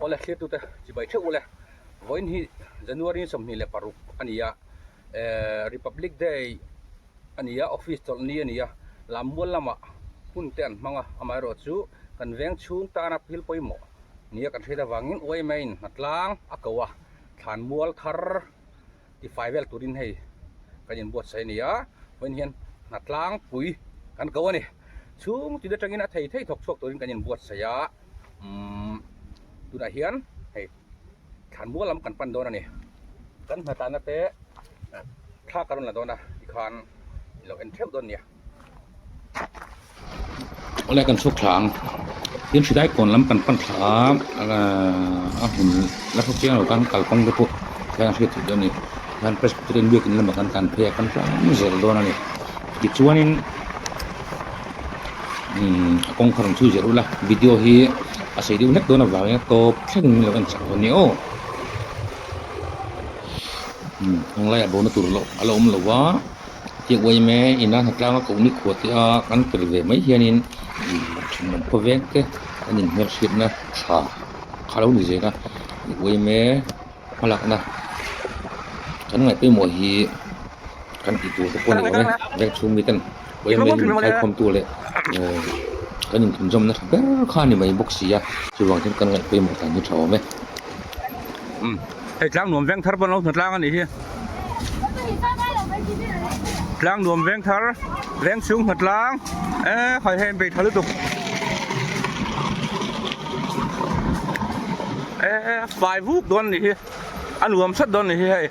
Awle thlirtute chibai theuh ule. Vawiin hi January 26 a ni a, Republic Day a ni a, office chawlh ni a ni a, Lammual lamah hun te an hmang a, amaherawh chu kan veng chhung tana thil pawimawh nia kan hriat avangin yma in hnatlang a ko a, thlanmual thar tifai vel turin hei kan inbuatsaih a ni a, vawiin hian hnatlang pui kan ko a ni. Chhung tin atangin a thei thei thawk chhuak turin kan inbuatsaih a, umm tunah hian hei thlanmual lam kan pan dawn a ni. Kan hnatlana te thla ka rawn la dawn a tikhan i lo en theuh dawn nia. Awle kan chhuk thla ang tin hridai kawn lam kan pan thla a a hmun la hre chiang lo tan kalkawng te pawh hian a hriat theih dawn a ni hian Presbyterian biakin lamah kan tlan phei a kan tlang zel dawn a ni tichuanin umm a kawng kha rawn chhui zel ula video hi a sei deuh hlek dawn avangin a tawp thlengin min lo en chak dawn a ni aw umm heng laiah bona tur a la awm lo va. Tiang uaime ina hnatlang a koh ni khuah te a kan tel ve mai hianin thenawm khawveng te an inhmelhriatna tha kha lo ni zel a uaime hmalakna kan ngaih pawimawh hi kan tih tur te pawh a ni awm e veng chhung mi ten uaime hi min thlaikhawm tu leh kan inthunzawmna tha ber kha a ni mai bawk si a chuvang chuan kan ngaih pawimawh dan hi tha awm e. Hei tlang nuam veng thar pawn lo hna tlang a nih hi. Tlang nuam veng thar veng chhung hna tlang e khai hei an bei tha lutuk. E fai vuk dawn a nih hi a nuam sat dawn a nih hi hei.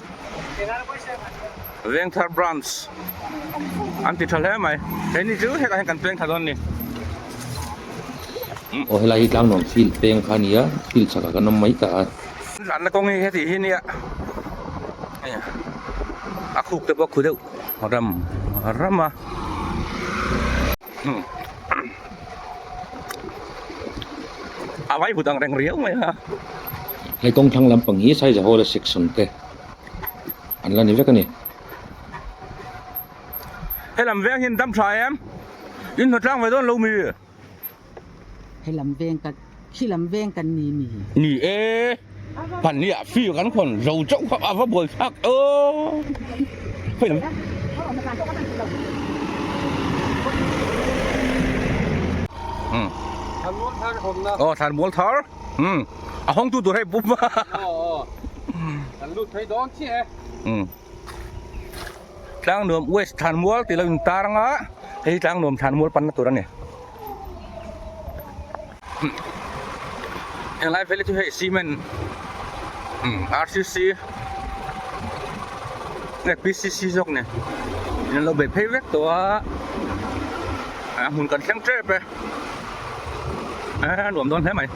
Veng thar branch an ti tha hle mai. Hei ni chu hetah hian kan peng tha dawn a ni. Aw helai hi tlang nuam field peng kha a ni a field chhakah kan awm mai ta a. Tlanna kawng hi heti hi nia a khuk te pawh a khu deuh ram ram a a vai vut ang reng riau mai a. Hei kawng thlang lampang hi Saizahawla section te an la ni vek a ni. Helam veng hian dam tha em? In hna tlang ve dawn lo mi? Helam veng kan khilam veng kan ni mi? Ni e, pan ni ah fi kan khawn zo chauh kha a va buai thlak aw. Khawi lam? Um. Aw thlanmual thar. Um. A hawng tu tur hei pup. Aw aw. Kan lut thei dawn chiah e. Um. Tlangnuam West Thlanmual tih lo in tar anga hei hi Tlangnuam Thlanmual panna tur a ni. Henglai vel hi chu hei cement RCC nge PCC zawk ni in an lo bei phei vek tawh a a hmun kan thleng tep e a nuam dawn hle mai.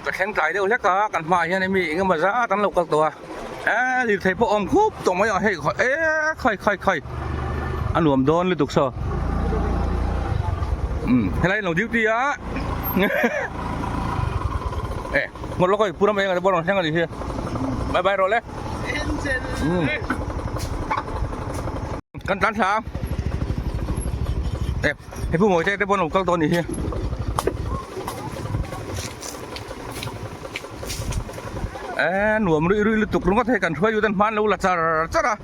Ka thleng tlai deuh hlek a, kan hmaah hian mi eng emaw zat an lo kal tawh a, eee lirthei pawh a awm khup tawh mai a, hei eee khai khai khai a nuam dawn lutuk saw umm helai an lo duty a e ngawt lawk a pu ram eng ah te pawh a rawn thleng a nih hi bye bye rawh le umm kan tlan thla e. He pu Mawite te pawh an lo kal tawh a nih hi. Eee nuam ruih ruih lutuk ringawt hei kan hruai lut an hman lo la char char a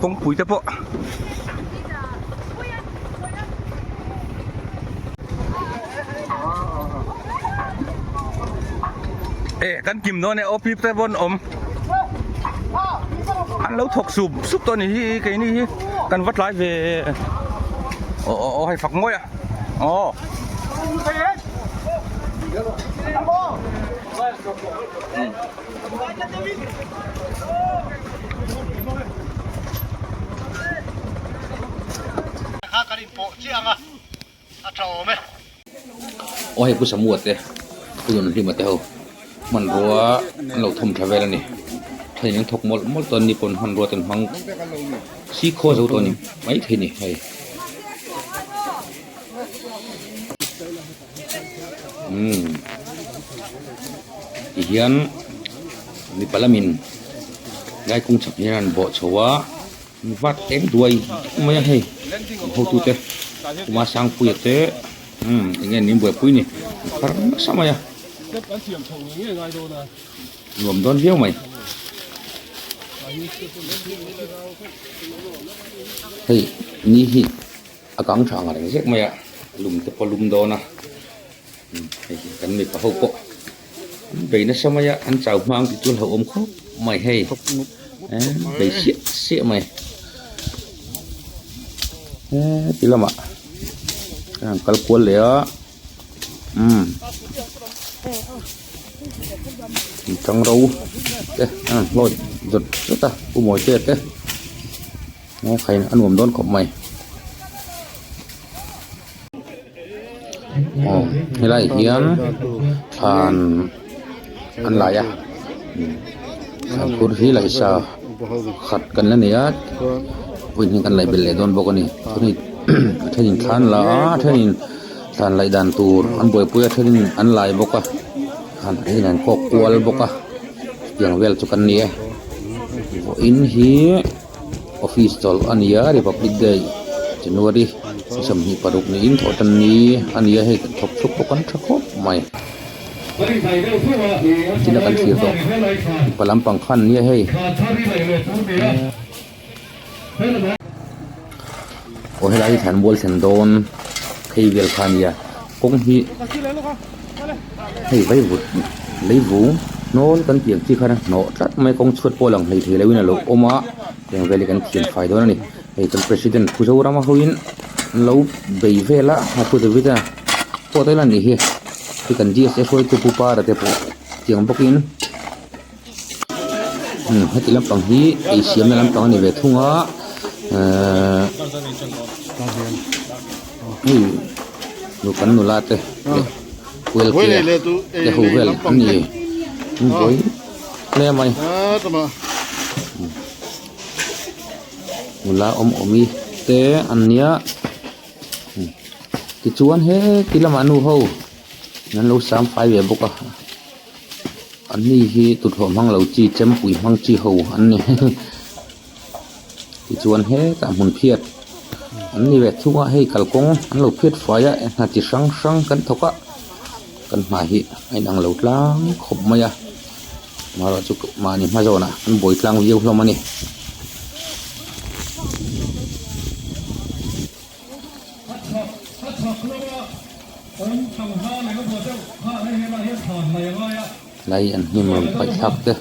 kawngpui te pawh. E kan kim dawn e aw pip te pawh an awm. An lo thawk sup sup tawh a nih hi keini hi kan va tlai ve aw aw aw hei fak mawi a aw. Aw hei pu Samua te pu Nunhlima te ho hmanrua an lo thawm tha vel a ni thenin an thawk mawlh mawlh tawh a ni pawn hmanrua te an hmang sikhaw zo tawh a ni maithei a ni hei umm tihian mipa lamin lai kawng chhak hian an bawh chho a. Vat eng duai mai a hei an hotute Kuma Sangpuia te. Umm eng nge nin buaipui ni an phar nasa mai a. Nuam dawn viau mai. Hei ni hi a kang tha ang reng zek mai a lum te pawh a lum dawn a hei hi kan mipa ho pawh an bei nasa mai a an chau hma ang tih chu a hlauhawm khawp mai hei bei siah siah mai heti lamah an han kal kual leh a umm tang ro te an han hlawih zawt zawt a pu Mawitea te a nuam dawn khawp mai. Aw helai hian thlan an lai a thlan phur hi laisa khat kan la nei a vawiin kan laih belh leh dawn bawk a ni a thenin thlan la a a thenin thlan laih dan tur an buaipui a thenin an lai bawk a a thenin an kawk kual bawk a chutiang vel chu kan ni e vawiin hi. Office chawlh a ni a Republic Day January 26 niin thawhtan ni a ni a hei kan thawk chhuak bawk an tha khawp mai tin a kan thlir tawh mipa lampang khan nia hei aw helai hi thlanmual thlen dawn phei vel kha a nia kawng hi hei vaivut leivung hnawl kan tih ang chi khan a hnawh tlat mai kawng chhuat pawh lang hlei thei lo in a lo awm a tiang vel hi kan thian fai dawn a ni hei kan president Pu Zorama ho in an lo bei vel a a Pu David a pawh te la nih hi hei kan D_S_A hruaitu Pu Para te pawh tiang bawk in umm heti lampang hi ei siamna lampang a ni ve thung a ehh hei nu kan nula te leh kualkea te ho vel an ni an buai hle mai nula awm awmi te an nia tichuan heti lamah nu ho an lo sam fai ve bawk a. An ni hi tuthlawh hmang lo chi chempui hmang chi ho an ni tichuan hetah hmun phiat an ni ve thung a hei kalkawng an lo phiat fai a hna chi hrang hrang kan thawk a kan hma hi a inang lo tlang khawp mai a amaherawhchu mahni hma zawnah an buai tlang viau hlawm a ni. Lai an hnim rawn paih thlak te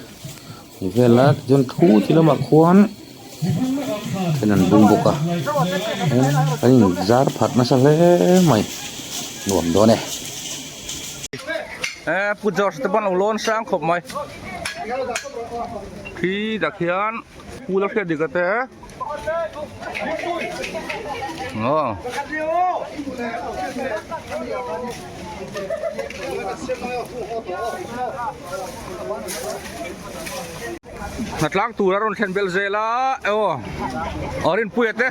ni vel a tichuan thu ti lamah khuan then an bung bawk a kan in zar phat nasa hle mai nuam dawn e. Pu George te pawn a lo lawn sang khawp mai khi dak hian Pu la hriat dik ate. Aw. Hnatlang tur a rawn thlen belh zel a aw aw Rinpuia te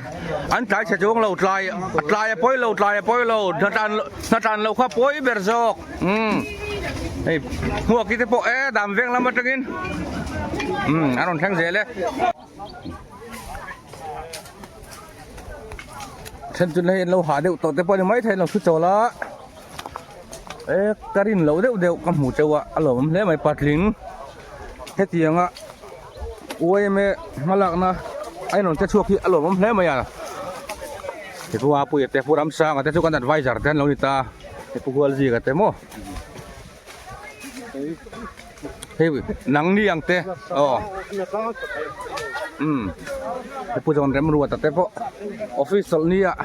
an tlai chhe chuang lo tlai a tlai a pawi lo tlai a pawi lo hnatlan hnatlan lo kha pawi ber zawk umm hei hmuaki te pawh e dam veng lam atangin umm a rawn thleng zel e. Then chu hei an lo hah deuh tawh te pawh a ni maithei an lo thu chawl a e ka rin loh deuh deuh ka hmu chauh a a lawmawm hle mai patling hetianga yma hmalakna a inrawn che chhuak hi a lawmawm hle mai a he pu Apuia te pu Ramsanga te chu kan adviser te an lo ni ta he pu Hualzika te maw. Hei nang ni ang te aw umm he pu zawn rem ruat a te pawh office chawlh ni ah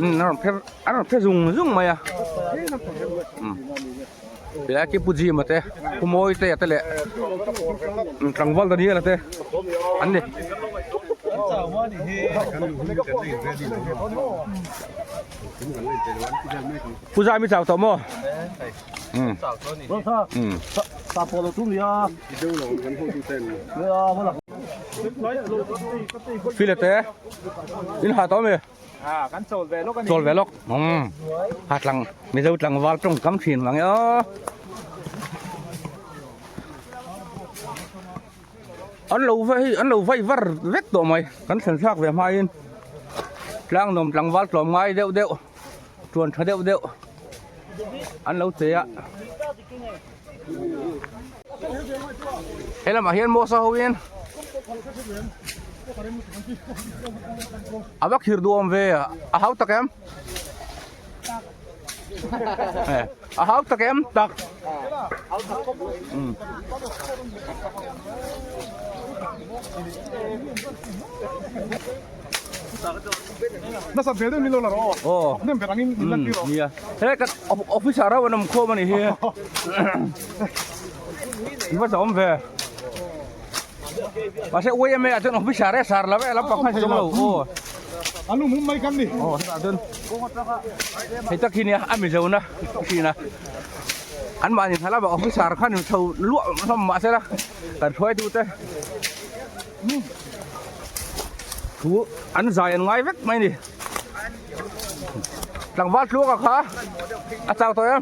umm a rawn phe a rawn phe zung zung mai a umm tilai khi pu Jim a te pu Mawi te a te leh tlangval Daniel a te an ni. Pu Zai mi chau tawh maw? File te in ha tawh mi? Chawl ve lawk. Ha tlang Mizo tlangval tawng kam thin vang e aw. An lo vai an lo vai var vek tawh mai kan thlen thlak ve hmain. Tlangnuam tlangval tlawm ngai deuh deuh tuan tha deuh deuh an lo che a. He lamah hian Mosa ho in a va khir duam ve a hau tak em a hau tak em tak Nasa ve deuh nilo la rawh aw. Nem ber angin min lan tir rawh. Nia. He kan officer ho an awm khawm a ni hi. In va zawm ve. Mahse YMA ah chuan officer e sar lo e lampang khan zawng lo aw. An lu mum mai kan ni. Aw hetah chuan hei tak hi nia a mizo na thin a. An mahni hna lamah officer khan in chho luah hlawm mahse la kan hruaitu te. Thu an zai an ngai vek mai a ni. Tlangval tluanga kha a chau tawh em?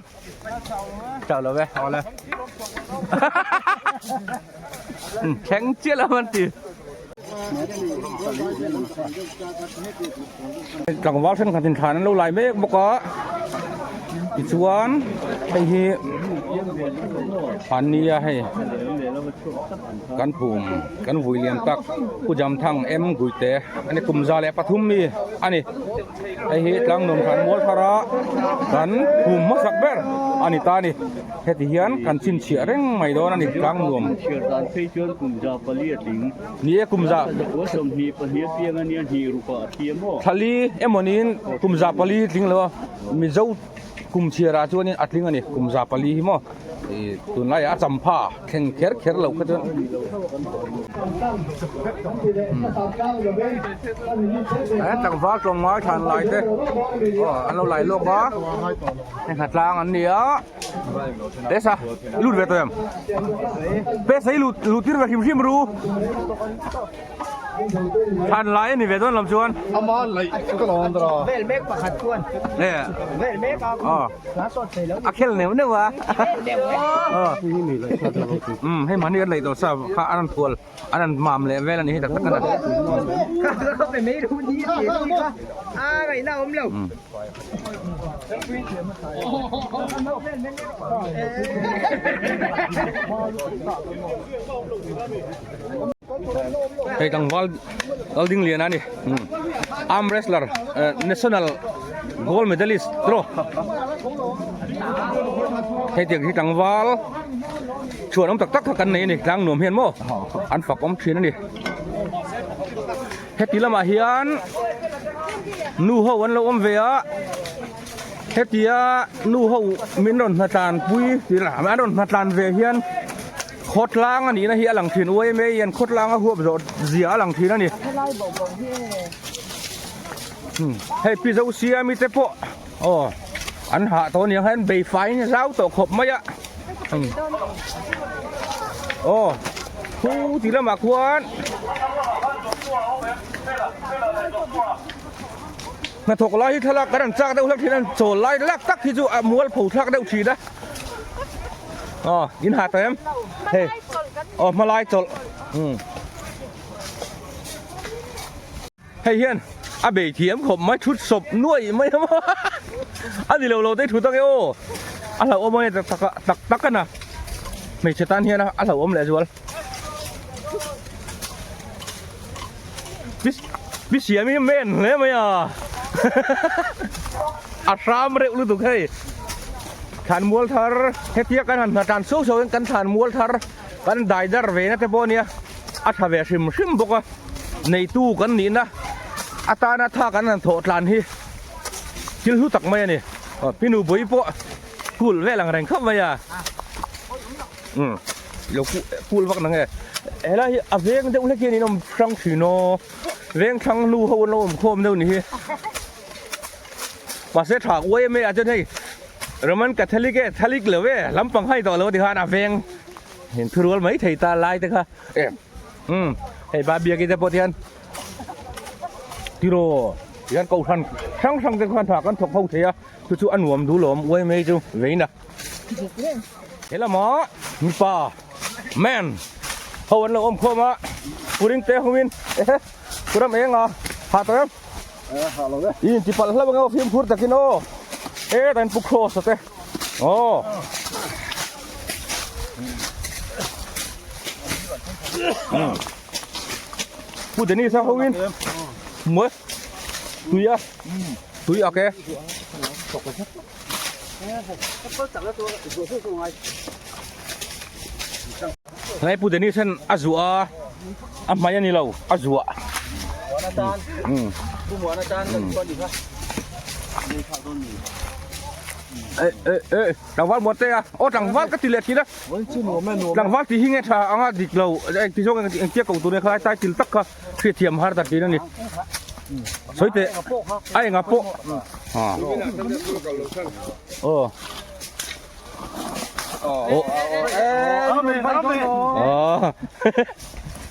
Chau lo ve, awle. Thleng chiah lo an ti. Tlangval thenkhat in thlan an lo lai mek bawk a, tichuan hei hi an nia hei kan phum kan vui lian tak Pu Jamthang M Guite ani kum 103 mi a ni. Hei hi Tlangnuam thlan mual thar a kan phum hmasak ber a ni ta a ni. Heti hian kan chhinchhiah reng mai dawn a ni Tlangnuam. Chhiar dan phei chuan kum 400 a tling. Ni e kum za. 122 a piang a nia hnih rukah a thi a maw? Thlali emawniin kum 400 tling lo a Mizo kum chhiarah chuanin a tling a ni kum 400 hi maw. Ih tunlaiah a champha thleng kher kher lo kha chuan he tlangval tlawmngai thlan lai te aw an lo lai lawk a heng kha tlang an ni a pesa i lut ve tawh em pesa i lut lut tir ve hrim hrim ru. Than lai a ni ve dawn lam chuan. Ama laih ka lo an dara. Vel mek pakhat chuan. Nge. Vel mek a. Aw. A khel neuh neuh a. Aw. Um hei mahni kan laih tawh sa kha an rawn thual an rawn mam leh vel a ni hi tak tak a na. Ka pe mai ru ni ti ni kha. A ngaihna awm lo. Hei tlangval lal ding lian a ni arm wrestler national gold medalist tawh hei tiang hi tlangval chhuan awm tak tak kha kan nei a ni tlang nuam hian maw an fak awm thin a ni heti lamah hian nu ho an lo awm ve a hetia nu ho min rawn hnatlan pui an rawn hnatlan ve hian. Khawtlang a nihna hi a lang thin uai mai hian khawtlang a huap zawh zia a lang thin a ni. Hei pi zo siami te pawh aw an hah tawh aniang hian bei fai zau tawh khawp mai a. Aw khu ti lamah khuan hnathawk lai hi thlalak kan an chak deuh hlek thin a chawl lai lak tak hi chu a mualpho thlak deuh thin a. Aw in ha tawh em hei aw hmalai chawlh um hei hian a bei thiam khawp mai thut sawp nuai mai a maw a ni lo lo te thut ang e aw a hlauhawm ang e tak tak tak tak a na hmeichhe tan hian a hlauhawm leh zual pi siam hi men hle mai a a hram reuh lutuk hei thlan mual thar hetia kan han hna tan so so in kan thlan mual thar kan dai dar ve na te pawh ania a tha ve hrim hrim bawk a neitu kan nih na atana tha kan han thawh tlan hi thil hlu tak mai a ni pinu bui pawh kul vel ang reng khawp mai a. Umm lo kul vak nang e helai hi a veng deuh hlek hian in awm hrang thin aw veng thlang hnu ho an lo awm khawm deuh ni hi mahse tha uai em e a chuan hei Roman Catholic e Catholic lo e lampang hai tawh lo ti khan a veng in thurual mai thei ta lai te kha umm hei ba biak te pawh ti hian tiraw ti hian kohhran hrang hrang te khan tha kan thawk ho thei a chu chu a nuam duh lawm uai mai chu veina. He lama mipa man ho an lo awm khawm a puring te hawngin ehe puram eng a ha tawh em? I inti palh hlauh ang aw fimkhur takin aw. E tain pu cross te. Aw. Pu Dennis a hoin. Muai. Tui a. Tui ak e. Hlai Pu Dennis hian a zuah a, a hmai a ni lo, a zuah. Tlangval muan te a, aw tlangval ka ti leh thin a, tlangval tih hi nge tha anga dik lo, engti zawng engtia ko tur nge kha title tak kha hriatthiam har ta thin a ni. Sawi teh, a enga pawh. Aw.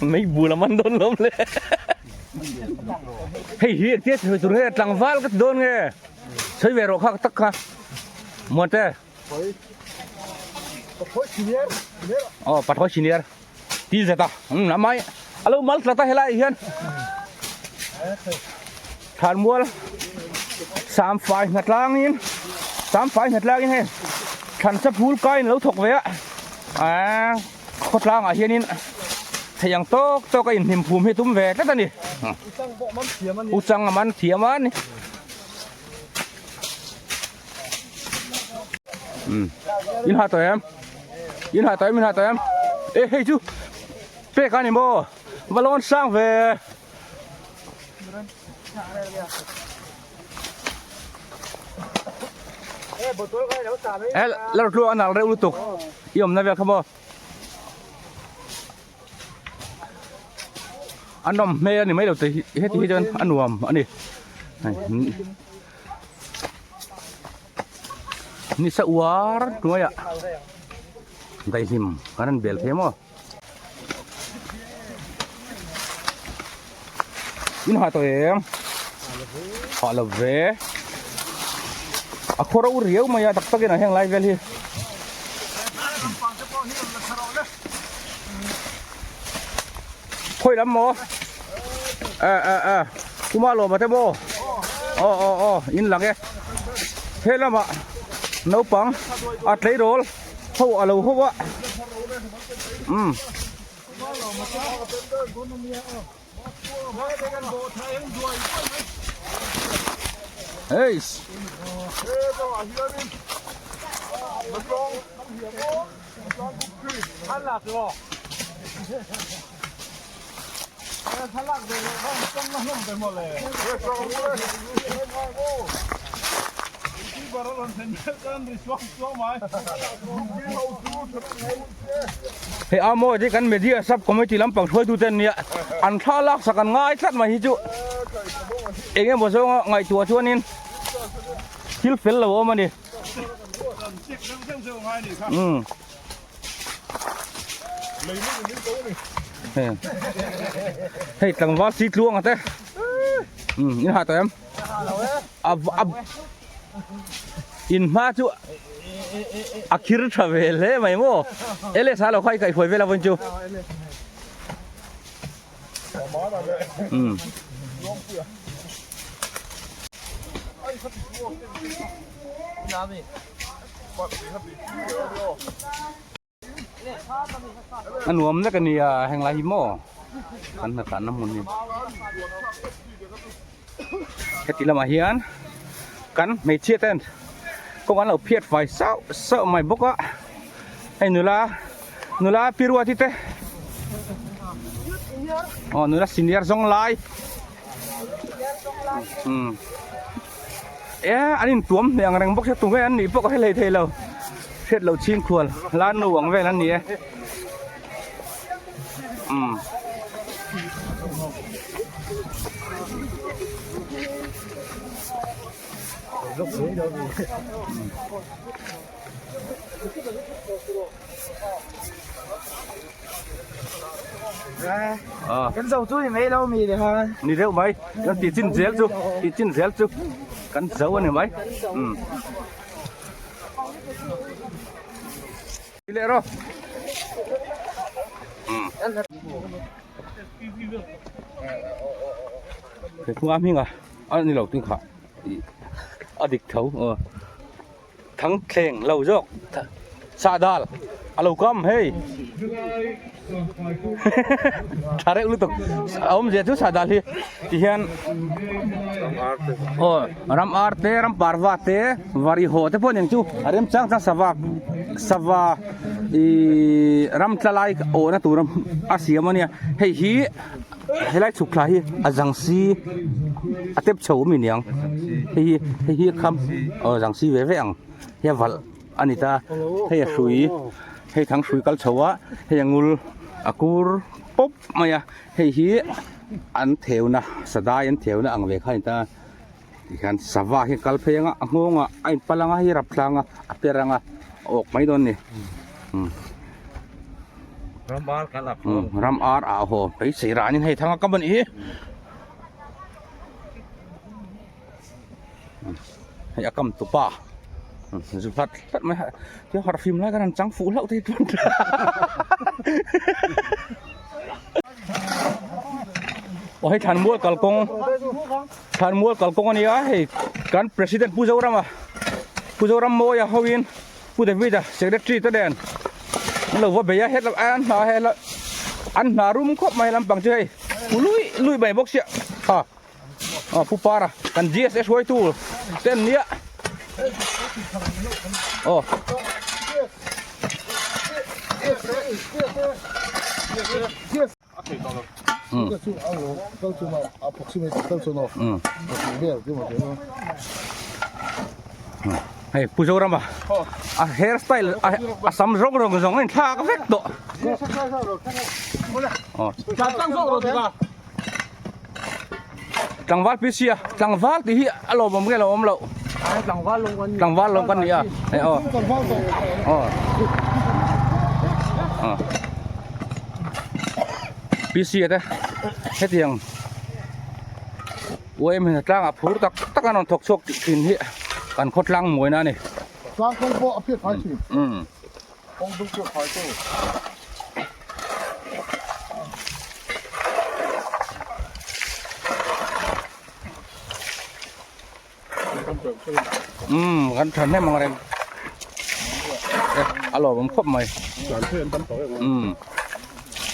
Mei bul a man dawn lawm le. Hei hi engtia sawi tur nge tlangval ka ti dawn nge. Sawi ve rawh kha tak kha. Muante. Aw pathawi senior. Ti zet a. Um amai alo mal tlat a helai hian. Thlanmual Samfai hna tlangin Samfai hna tlangin hei thlansa phul kaiin lo thawk ve a aaa khawtlangah hianin thei ang tawk tawk a inhnim phum hi tum ve tlat a ni uchang a man thiam a ni um in ha tawh em in ha tawh em in ha tawh em e hei chu pek a ni maw va lawn sang ve. La rawh tluang a nal reuh lutuk i awmna vel kha maw a nawm hmel a ni mai lo te hi heti hi chuan a nuam a ni nisa uar hnuaiah daihlim kan rawn bel thei maw. In ha tawh em? Ha lo ve. A khaw ro riau mai a tak takin a heng lai vel hi. Khawi lam maw? A a a kuma lawm a te maw? Aw aw aw in lang e. He lamah naupang a tleirawl. Ho a lo ho a. Umm. Eiss. Hei a mawi te kan media sub committee lampang hruaitu te an nia an thla lak sak an ngai tlat mai hi chu eng emaw zawnga ngaihtuah chuanin thil fel lo a awm a ni. Umm. Hei tlangval si tluang ate in ha tawh em a a in hma chu a khir tha ve hle mai maw ele sa lo kha i kaihhuai vel a vawn chu um A nuam vek a nia heng lai hi maw kan hna tlanna hmun hi heti lamah hian kan hmeichhia ten kawng an lo phiat fai sauh sauh mai bawk a hei nula nula pi ruati te aw nula senior zawng lai umm. E an intuam hneh ang reng bawk sia tunge an nih pawh ka hre hlei thei lo hriat loh chhing khual la nu ang vel an ni e umm Kan zo chu ni mai lo mi le ha. Ni deuh mai. Kan ti chin zel chu. Ti chin zel chu. Kan zo ani mai. Um. Ti leh ro. Um. Thingkung a hming a. A ni lo tin kha a dik tho aw thang thleng lo zawk sahdal a lo kam hei tha reuh lutuk a awmzia chu sahdal hi ti hian aw ram ar te ram parva te vari haw te pawh nen chu a remchang chang sava sava ihh ram tla lai awhna tur a siam a nia hei hi. Helai chhuk thla hi a zang si a tep chho awm iniang hei hi hei hi a kham aw zang si ve ve ang hei a valh a ni ta hei a hrui hei thang hrui kal chho a hei a ngul a kur pawp mai a hei hi an theuna sadai an theuna ang ve kha a ni ta tikhian sava hi a kal phei anga a nghawngah a inpal anga hei rap tlang a a per anga a awk mai dawn a ni umm. Ram ar kan ap Ram ar ah haw beisei ranin hei thang a kam a nih hi. Hei a kam tupa zu hlat hlat mai a harh fim lai khan an chang fuh hlauh thei chuan aw hei thlanmual kalkawng thlanmual kalkawng a nia hei kan president Pu Zorama Pu Zorammawia hoin Pu David a secretary te nen an lo va bei a hetlai an hna hela an hna rum khawp mai lampang chu hei pu lui lui mai bawk sia ha aw pu para kan G_S_A hruaitu te an nia aw. Hei Pu Zorama a hair style a sam zawng zawng zawng a inthlak vek tawh. Tlangval PC a tlangval tih hi a lawmawm nge lawmawm loh tlangval lawng kan ni a hei aw aw aw PC a te hetiang UAM hian tlangah phur tak tak an rawn thawk chhuak tih thin hi kan khawtlang mawina a ni. Tlang kawng pawh a phiat fai thin. Kawng dung phiat fai tawh. Umm kan tha hnem ang reng a lawm awm khawp mai umm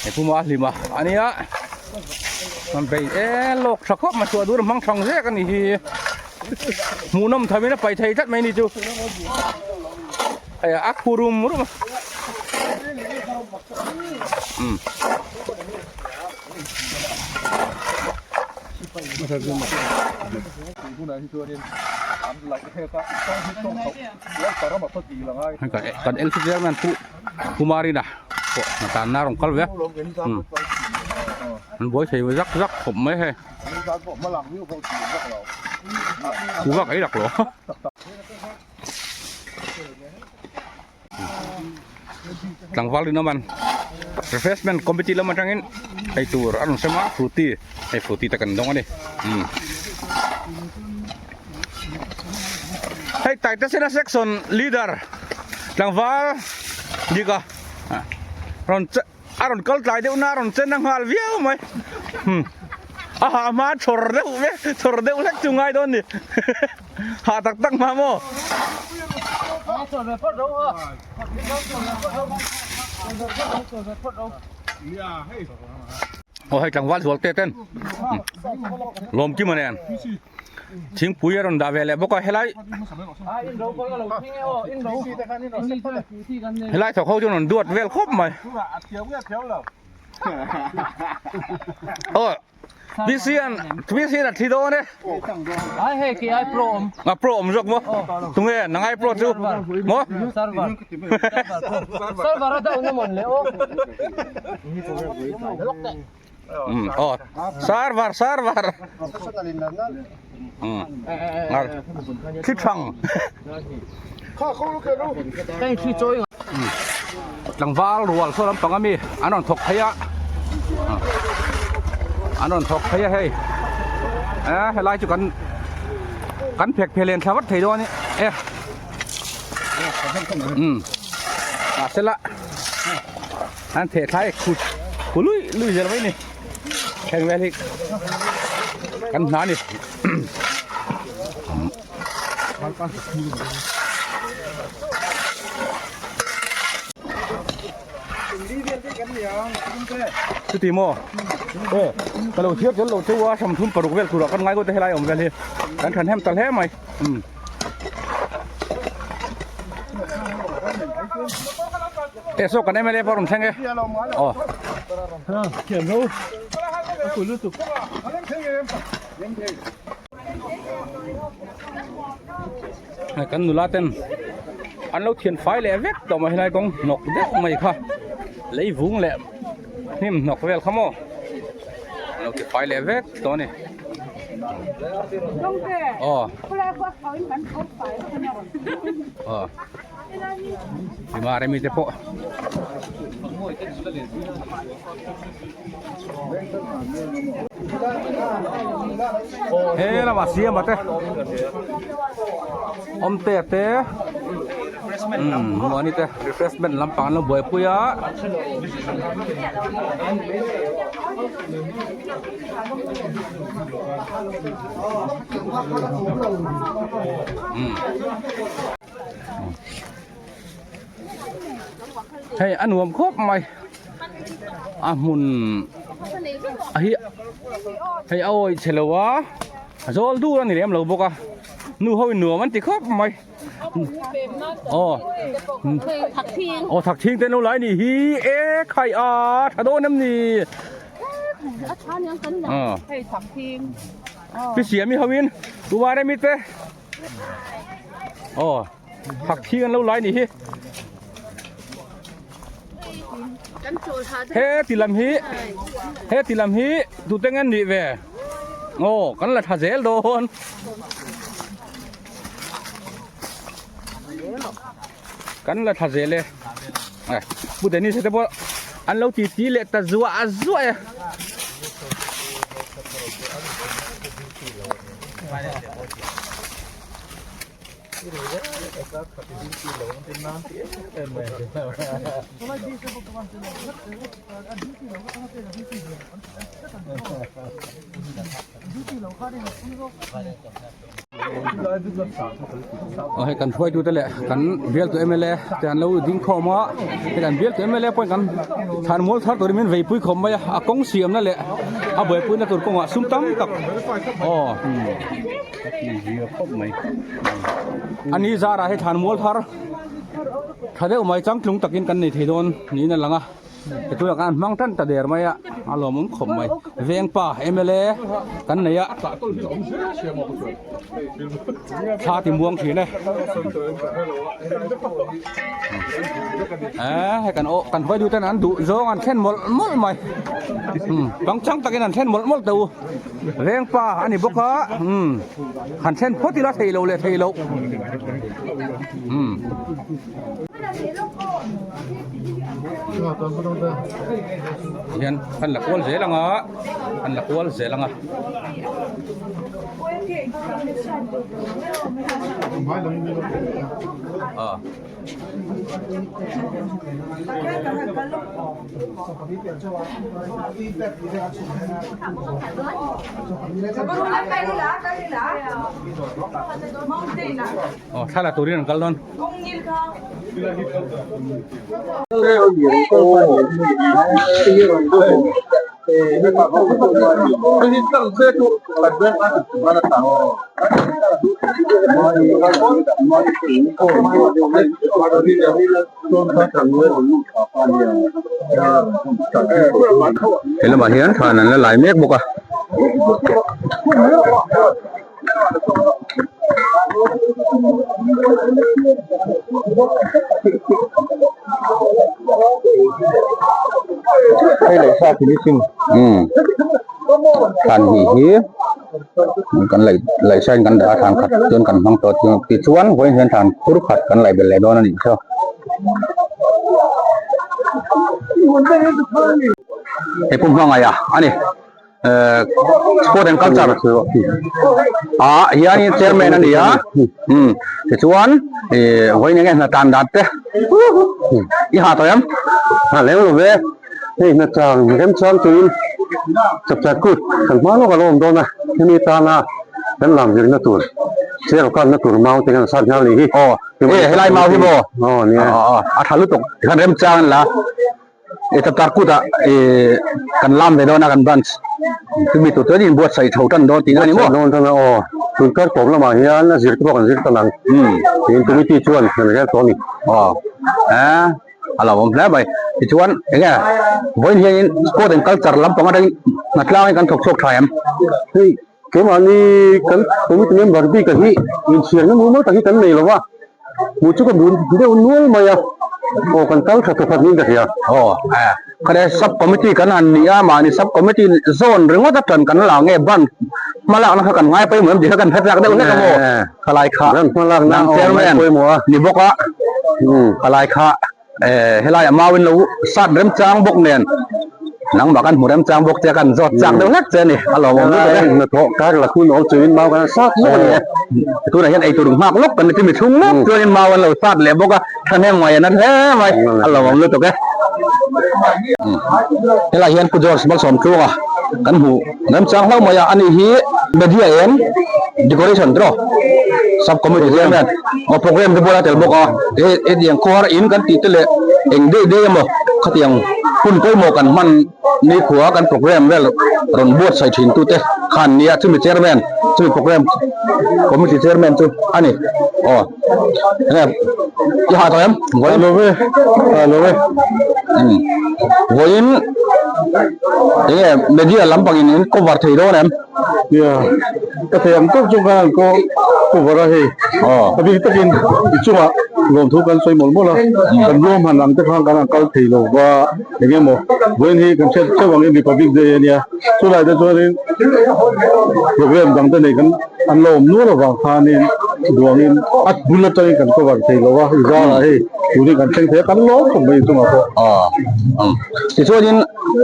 he puma a hlim a ania an bei e lawk tha khawp mai chhuah dur hmang thang zek a ni hi hmuhnawm thamin a paih thei tlat mai ni chu hei a khu rum rum a umm. Kan LC chairman Pu Kumarina pawh hna tanna a rawn kal ve a an buai thei zak zak khawp mai hei thu vak ei lak lo. Tlangval rinawm an refreshment committee lam atangin eitur a rawn sem a frooti hei frooti te kan dawng a ni umm hei Taitasena section leader tlangval dika rawn che. A rawn kal tlai deuh na a rawn chen a nghal viau mai hmm a hah hma chhawr deuh ve chhawr deuh hlek chu ngai dawn ni hah tak tak hma maw aw hei tlangval zual te ten lawmkima nen. Thingpui a rawn dah ve leh bawk a helai helai thawk ho chu an rawn duat vel khawp mai aw PC an PC an a thi dawn e a pro awm zawk maw tunge nangai pro chu maw Aw server server thli thang tlangval rual saw lampang ami an rawn thawk phei a an rawn thawk phei a hei e helai chu kan kan phek phel en thla vat thei dawn e mahsela An theh thlai khut khu lui lui zel mai ni heng vel hi. Kan hna ni. Chuti maw? E, ka lo thiar tel lo cheu a, 36 vel turah kan ngai ngawt a helai awm vel hi. Kan than hem ta hle mai. Um. E saw kan MLA pawh rawn thleng e. Aw. Kan nula ten an lo thian fai leh vek tawh mai helai kawng hnawk deuh mai kha lei vung leh hnim hnawk vel kha maw an lo ti fai leh vek tawh a ni aw aw Mare mi te pawh he lamah siama te awmte te muani te refreshment lampang an lo buaipui a. Hei a nuam khawp mai a hmun a hi hei a awih chhe lo a zawl dur a ni lem lo bawk a nu ho in nuam an ti khawp mai aw aw thak thing te an lo lai ni hi e khai a tha dawn em ni pi siam i ho in uar em i te. Aw thak thing an lo lai ni hi he ti lam hi he ti lam hi tute nge nih ve aw kan la tha zel dawn kan la tha zel e pu Dennis te pawh an lo ti ti leh ta zuah zuah e. Aw hei kan hruaitu te leh kan bialtu mla te an lo ding khawm a hei kan bialtu mla pawhin kan thlan mual thar turin min veipui khawm mai a a kawng siamna leh a buaipuina tur kawngah sum tam tak aw ani zarah hei thlan mual thar tha deuh mai changtlung takin kan nei thei dawn niin a lang a. Tunah khan an hmang tan ta der mai a, a lawmawm khawp mai. Vengpa mla kan nei a, thla ti muang thin e. Eh, hei kan aw kan hruaitu ten an duh zawng an thlen mawlh mawlh mai. Um, pangchang takin an thlen mawlh mawlh teh u. Vengpa a ni bawk a, um, han thlen phawt ila thei lo leh thei loh. Um. Hian kan la kual zel anga kan la kual zel anga. Ah. Aw thla la turin an kal dawn. He lamah hian thlan an la lai mek bawk a. Hei leh sa finishing umm thlan hnih hi kan laih laih sain kan dah a thlan khat chuan kan hmang tawh a tichuan vawiin hian thlan phur khat kan laih belh leh dawn a nih chu. He pum hmangaih a ani. Eh sport and culture ah hianin chairman a ni a umm tichuan ih vawiin enge hna tan dan te i ha tawh em ha lem lo ve hei hna chang remchang turin. Chapchar kut kan hma lawk a lo awm dawn a hemi tana kan lam zirna tur chair kanna tur mau te kan sat nghal nih hi. Aw e helai mau hi maw? Aw nia. Aw a tha lutuk tikhan remchang an la e chapchar kut ah e kan lam ve dawn a kan branch chumi tur chuan inbuatsaih chho tan dawn tihna a ni maw? Buatsaih dawn tan a aw tun kar tawp lamah hian a zir te pawh kan zir tan ang tiin committee chuan kan rel tawh a ni. Aw e. A lo awm hle mai. Tichuan enge vawiin hianin sport and culture lampang atangin hnatlangin kan thawk chhuak tha em? Hei keimahni kan committee member bik a hi inchhiarna mumal tak hi kan nei lo va, hmuh chu ka bun deuh nual mai a, aw kan kal tha thawkhat niin ka hria. Aw khare sub committee kan han ni a, mahni sub committee zawn ringawt atan kan la nge ban hmalakna kha kan ngai pawimawh em tih kha kan hre chak deuh hlek a maw? Khalai kha nang chairman ni bawk a khalai kha helai a mauin lo sat remchang bawk nen nangmah kan hmu remchang bawk che kan zawt chak deuh hlek che a ni a lawmawm lutuk e. Hnathawh kar la hun awm chuin mau kan sat lawk a ni e. Tunah hian eitur nghak lawk kan ni chu mi chhung lawk chuanin mau an lo sat leh bawk a thahnem ngaih a na hle mai a lawmawm lutuk e. Helai hian Pu George Malsawmtluanga kan hmu. Remchang hlauh mai a, ani hi media eng decoration tiraw sub committee chairman aw program te bualah a tel bawk a, he hetiang khawhar in kan tih te leh eng daih daih emaw khatiang hun pawimawh kan hman nikhua kan program vel rawn buatsaih thin tute khan nia chumi chairman chumi program committee chairman chu a ni aw enge i hah tawh em vawiin Alo ve vawiin. Enge media lampangin in cover thei dawn em? Nia, ka thei ang tawk chu khan ko cover a hei. A bik takin i chungah lawmthu kan sawi mawlh mawlh a, kan ruahman ang te khan kan han kal thei lo va, eng emaw vawiin hi kan hriat theuh angin Republic Day a nia, chulai te chuanin program dang te nei kan an lo awm nual avang khanin duangin a bul atangin kan cover thei lo va, i zarah hei tun hi kan thleng thei a, kan lawm khawp mai i chungah pawh. Tichuanin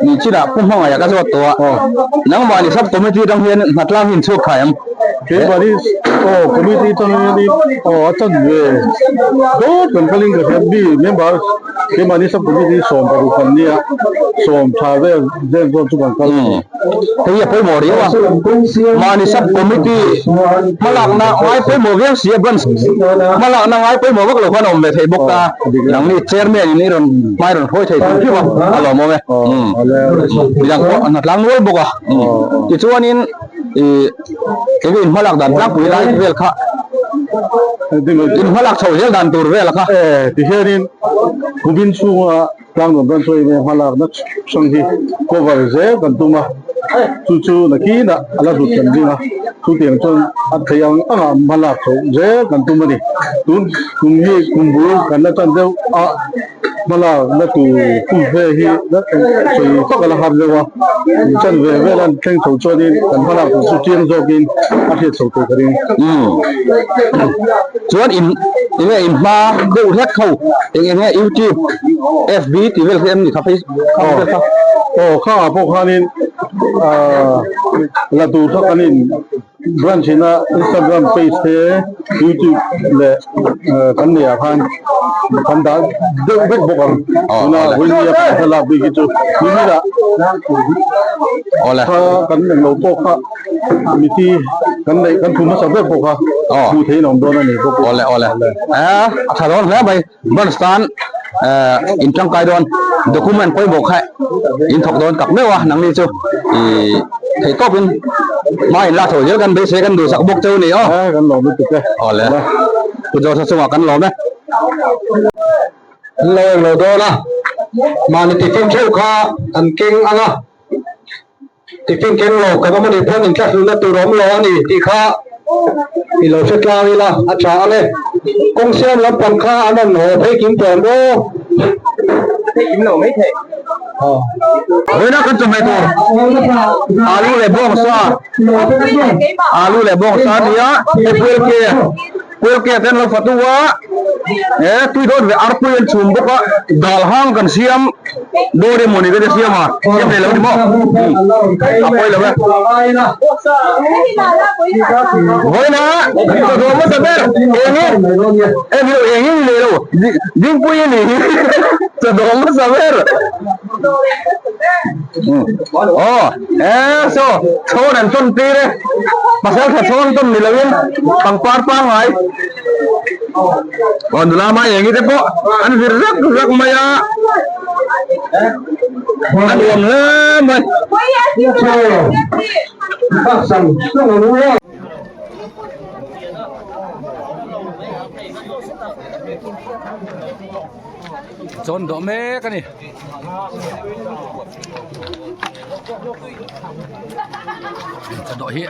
ni chinah Pu Hmangaih ka zawt tawh a, nangmahni sub committee atang hian hnatlang hi in chhuak thai ang. Keimahni aw committee atang hianin aw a chan ve dawt kan kalin ka hria mi member keimahni sub committee 16 kan nia 10 vel vel zawn chu kan kal a ni. Hei hi a pawimawh riau a, mahni sub committee hmalakna ngai pawimawh viau si a branch hmalakna ngai pawimawh vak lo khan a awm ve thei bawk ta, nangni chairman in i rawn hmai rawn hruai thei tur hrim a, a lawmawm e, midang pawh an tlang nual bawk a, tichuanin ih eng in hmalak dan tlangpui lai vel kha in hmalak chho zel dan tur vel kha. Tihianin kumin chhunga Tlangnuam tan chuan enge hmalakna hrang hi cover zel kan tum a, chu chu nakinah a la hlut kan ring a, chutiang chuan a theih ang angah hmalak chhoh zel kan tum a ni. Tun kum hi kum bul kan la tan deuh a, hmalakna tur kum ve hi sawi fak a la har deuh a, kum chan ve vel an thleng chho chuanin kan hmalak tur chu chiang zawkin a hriat chho tur ka ring. Chuan in enge in hma deuh hlek ho eng enge youtube fb tih vel khi em ni kha facebook kha vel kha. Aw kha ah pawh khanin ah la tur kha kan in branch ina instagram page te youtube leh kan neih ah khan kan dah deuh vek bawk ang tuna vawinia kan thlalak bik hi chu nimin ah kha kan englo pawh kha Miti kan neih kan thu hmasa ber bawk a, hmuh theihin a awm dawn a ni bawk. Awle awle eh a tha dawn hle mai branch tan eh in tangkai dawn document pawimawh kha in thawk dawn tak meuh a nangni chu ih theih tawp in hma in lak chho zel kan beisei kan duhsak bawk cheu a ni aw. Eh kan lawm lutuk e. Awle Pu Joseph chungah kan lawm e. An lo englo dawn a, mahni tiffin theuh kha an keng ang a. Tiffin keng lo kan awm a nih pawn inthlahrunna tur awm lo a ni tih kha i lo hre tlang ila a tha ang e. Kawng siam lampang kha an rawn haw phei kim tawh ang aw. Phei kim lo mai thei. Vawiina kan chawhmeh tur alu leh bawngsa alu leh bawngsa a ni a, hei puilke puilke te an lo fatu a, he tui dawn ve arpui an chhum bawk a, dal hang kan siam. Dawr emaw ni ka siam a, siam thei lo ni maw? A pawi lo e. Vawiina ka dawr hmasa ber eng hi eng hi eng hi ni leh lo Dingpui a ni hi ka dawr hmasa ber. Aw e saw chhawn an tawn tir e pasal tha chhawn tawn ni loin pangpar pangngai aw nula mai eng te pawh an vir zak zak mai a a nuam hle mai. Chawn dawh mek a ni. Chaw dawh hi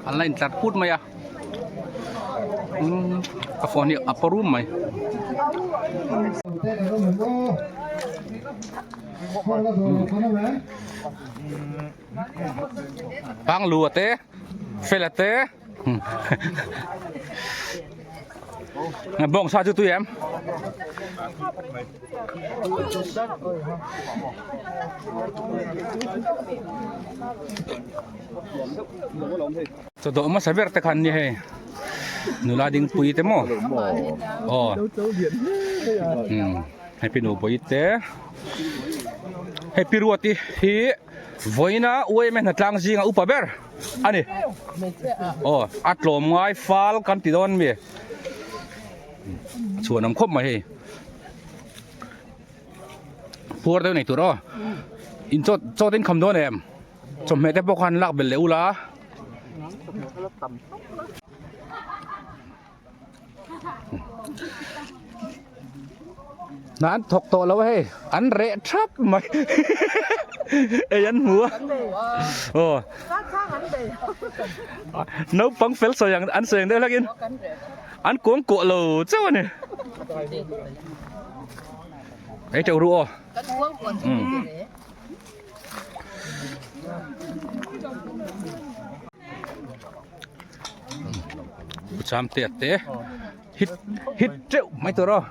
an la intlar put mai a umm ka phone hi a paw rum mai. Panglu a te Fela te Bawng sa chu tui em? Chaw dawh hmasa ber te khan ni hei nula dingpui te maw aw hei pi nupui te hei pi ruati hi vawiina uaim e hnatlang zinga upa ber a ni aw a tlawm ngai fal kan ti dawn mi chhuan awm khawp mai hei puar deuh nei tur aw in chaw chaw te in kham dawn em chawhmeh te pawh khan lak belh leh ula. Hna an thawk tawh lo a hei an reh thap mai ei an hmu a aw naupang fel sawi ang an sawi ang deuh hlek in an kuang kuah lo chauh a ni ei teuh ru aw. Cham te te hit hit teuh mai tur aw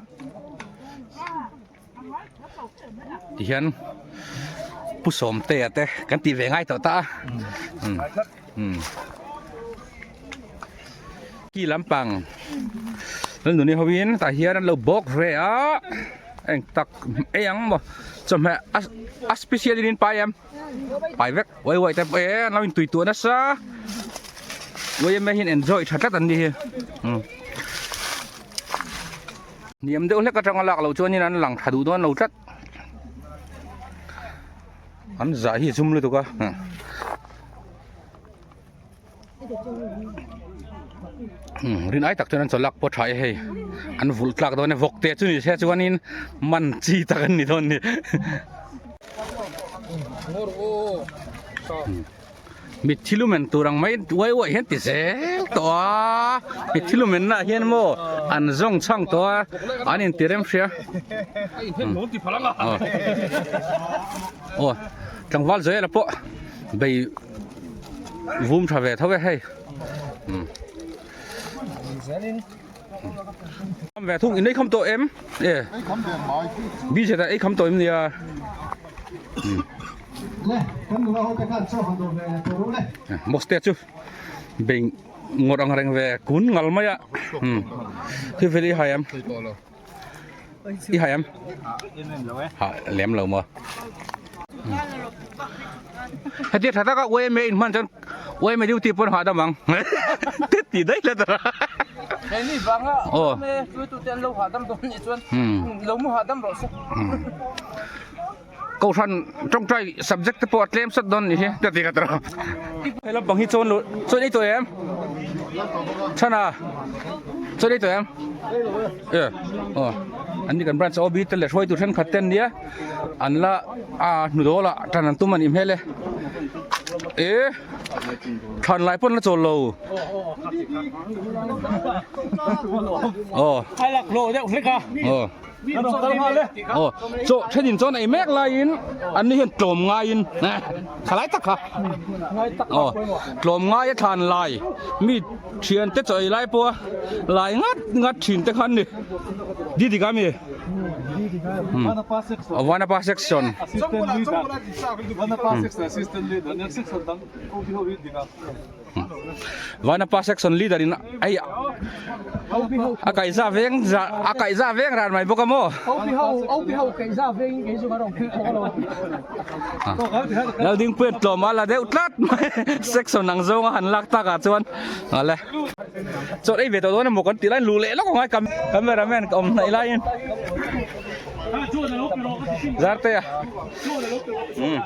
ti hian pu sawm te a te kan tih ve ngai tawh ta a um um ki lampang lalnuni ho in tah hian an lo bawk ve a eng tak ei ang maw chawhmeh a a special in pai em. Pai vek uai uai te pawh e an lo intui tuah nasa uai em hian enjoy tha tlat an ni hi hniam deuh hlek atanga lak loh chuanin an lang tha duh dawn lo tlat an zah hi a zum lutuk a. Rin ai tak chuan an chaw lak pawh tha e hei an vulh tlak dawn e vawk te chu ni se chuanin man chi tak an ni dawn ni mitthi lumen tur ang mai uai uai hian ti zel tawh a mitthi lumen nah hian maw an zawng chhang tawh a an inti rem hria aw tlangval Joel-a pawh bei. Vum tha ve tho e hei. Kham ve thung in ei kham tawh em? E. Bi zeta ei kham tawh em nia. Moste chu beng ngawt ang reng ve kun ngal mai a. Khi vel i hai em? I hai em? Ha lem lo maw. Heti tha taka UMA in hman chuan UMA duty pawn hahdam ang. Te ti daih let a. Hei vanga UMA hruaitu te an lo hahdam dawn nih chuan lo mu hahdam rawh se. Kohhran tawngtai subject te pawh a tlem sat dawn nih hi ka ti ka tawh. He lampang hi chuan chuan ei tawh em? Chhana chuan ei tawh em? E aw an ni kan branch OB te leh hruaitu thenkhat te an nia an la a hnu dawl ah tan an tum a nih hmel e. E thlan lai pawn la chawl lo. Aw. A laklawh deuh hlek a. Aw. Aw chaw thenin chuan ei mek laiin an ni hian tlawm ngaiin tha lai tak kha aw tlawm ngai a thlan lai mi thian te chaw ei lai pawha lai ngat ngat thin te khan ni didika mi vanapa section vanapa section leader in ei. A kaihza veng a kaihza veng ran mai bawk a maw? Laldingpuian tlawm a la deuh tlat mai section ang zawnga han lak takah chuan ale chawt ei ve tawh dawn emaw kan tih laiin luh leh lawk angai cameraman ka awm hnaih laiin Zartea umm.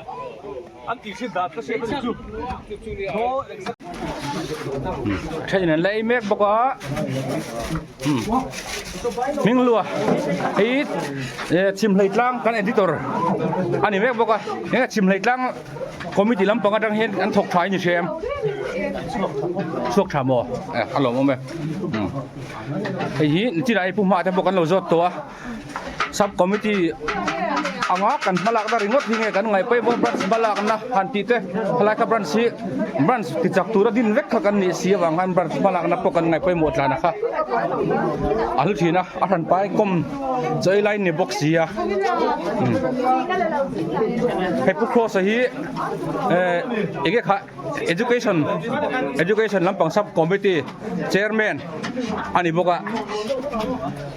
Thenin an la ei mek bawk a hming lua hei chhimhlei tlang kan editor a ni mek bawk a heng chhimhlei tlang committee lampang atang hian an thawk tha in i hria em chhuak tha maw a lawmawm e hei hi nichina hei pu hma te pawh kan lo zawt tawh a. Sub committee anga kan hmalakna ringawt hi nge kan ngaih pawimawh branch hmalakna han tih te helai kha branch hi branch ti chak tura din vek kha kan nih si avang khan branch hmalakna pawh kan ngaih pawimawh tlan a kha a hlu thin a a hran pai kawm chaw ei lai ni bawk si a hei pu cross a hi eh enge kha education education lampang sub committee chairman a ni bawk a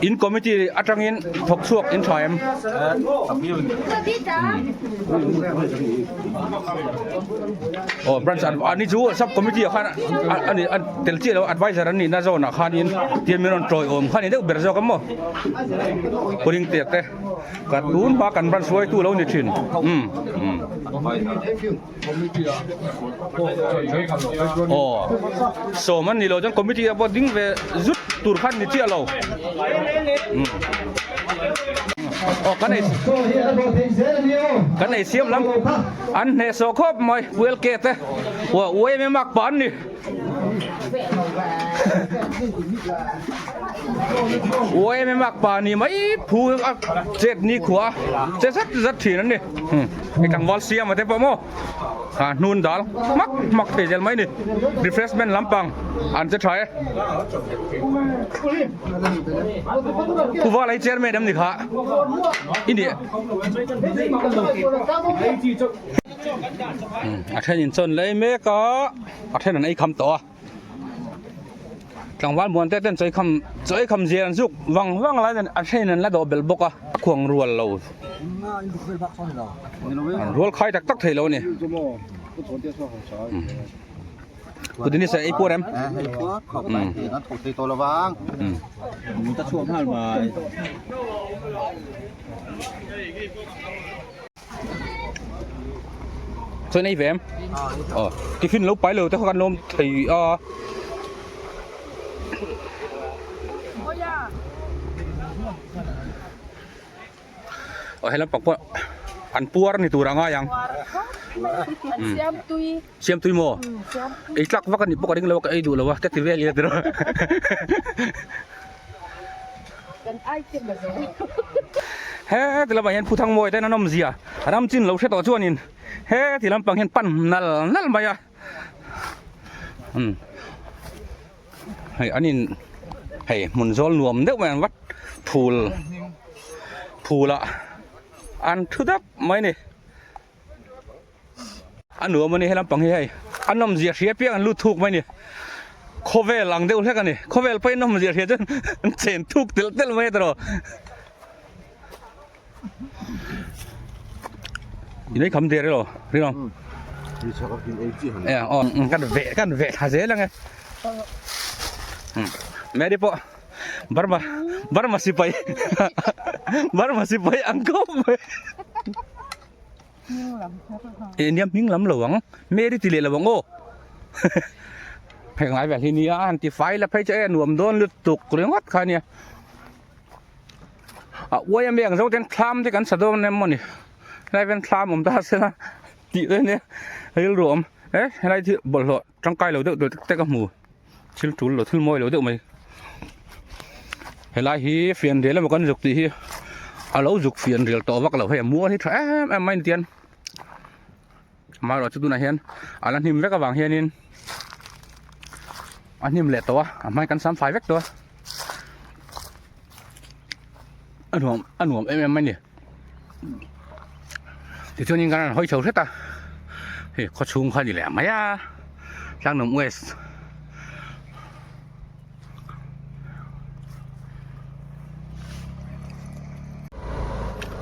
in committee atangin thawk chhuak in tha em aw branch ani chu sub committee ah khan ani an tel chiah lo adviser an nihna zawnah khanin tian min rawn tawiawm kha a ni deuh ber zawk a maw pawling tek te ka tun hma kan branch hruaitu lo ni thin umm umm. Aw sawm an ni lo chuan committee ah pawh ding ve zut tur khan ni chiah lo aw kan ei kan ei siam lam an hneh sawh khawp mai puel ke te ua ua em em ak pa an ni. Ua em em ak pa ni mai phu a chet ni khua che zat zat thin an ni hei tlangval siam a te pawh maw a hnun dal hmak hmak thei zel mai ni refreshment lampang an che tha e Phuva lai chairman em ni kha i nih. A then in chawn lei mek a a then an ei kham tawh a tlangval muan te ten chawi kham chawi kham zir an zuk vang vang lai nen a then an la dawh belh bawk a a khuang rual lo an rual khai tak tak thei lo a ni. Kutini se ei puar em? Chuan ei ve em? Aw tiffin lo pai lo te kha kan lawm thei a. Aw he lampang pawh an puar ni tur a ngai ang. Siam tui maw? Ei tlak vak a nih pawh ka ring lo a ka ei duh lo a ka ti vel ila tiraw. He ti lamah hian Phuthang mawi ten an awmzia ram chin lo hre tawh chuanin he ti lampang hian pan nal nal mai a umm hei an in hei hmun zawl nuam deuh mai an vat phul phulah an thu dap mai a ni. A nuam a ni he lampang hi hei a nawmzia hria piang an lut thuk mai a ni khawvel ang deuh hlek a ni khawvel pawhin nawmzia hria chuan an chen thuk telh telh mai a tiraw in ei kham der elaw rinawm aw kan veh kan veh thla zel ang e Mary pawh Burma Burma sipai Burma sipai ang khawp mai. Eh nia hming lam lo ang Mary ti leh lo ang aw hei ngai vel hi nia han ti fai la phei chu e nuam dawn lutuk ringawt kha nia a uai a mi ang zo ten thlam te kan sa dawn em mawni helai ven thlam awm ta se la tih te nia rilru awm e helai thil bawlhhlawh tangkai lo deuh deuh te ka hmu thil tul lo thil mawi lo deuh mai helai hi fianrial emaw kan zuk tih hi a lo zuk fianrial tawh vak lo hei a mual hi tha em em mai ni tian amaherawhchu tunah hian a la hnim vek avang hianin a hnim leh tawh a a hmai kan sam fai vek tawh a a nuam a nuam em em mai ni tichuanin kan rawn hawi chho hret a hei khaw chhung kha a ni leh mai a Tlangnam West.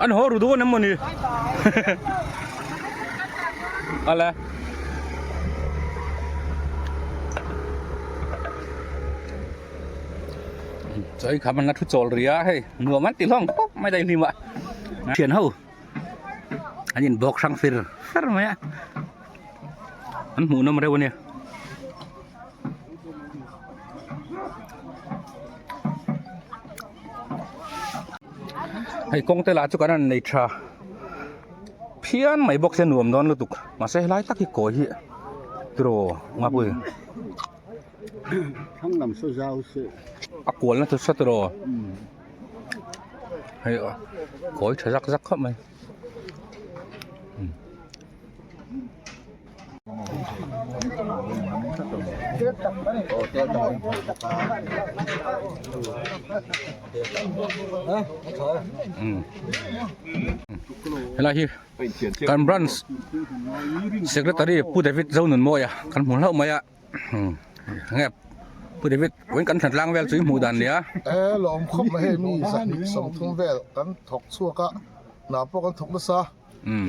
An haw ru dawn em mawni? Ale. Chawi kham an la thu chawl ri a hei nuam an ti hlawm khawp mai daihlim ah thian ho an in bawk hrang fir fer mai a an hmuh nawm reuh a nia. Hei kawng te lah chu kan han nei tha phian mai bawk se nuam dawn lutuk mahse helai tak hi kawi hi tiraw ngapui. Thlang lam saw zau se. A kual na chu sa tiraw. Hei kawi tha zak zak khawp mai. Helai hi kan branch secretary Pu David Zonunmawia kan hmu hlauh mai a. Nge Pu David vawiin kan thlan tlang vel chu i hmuh dan nia. E lawm khawp mai hei mi zahnih sawmthum vel kan thawk chhuak a hna pawh kan thawk nasa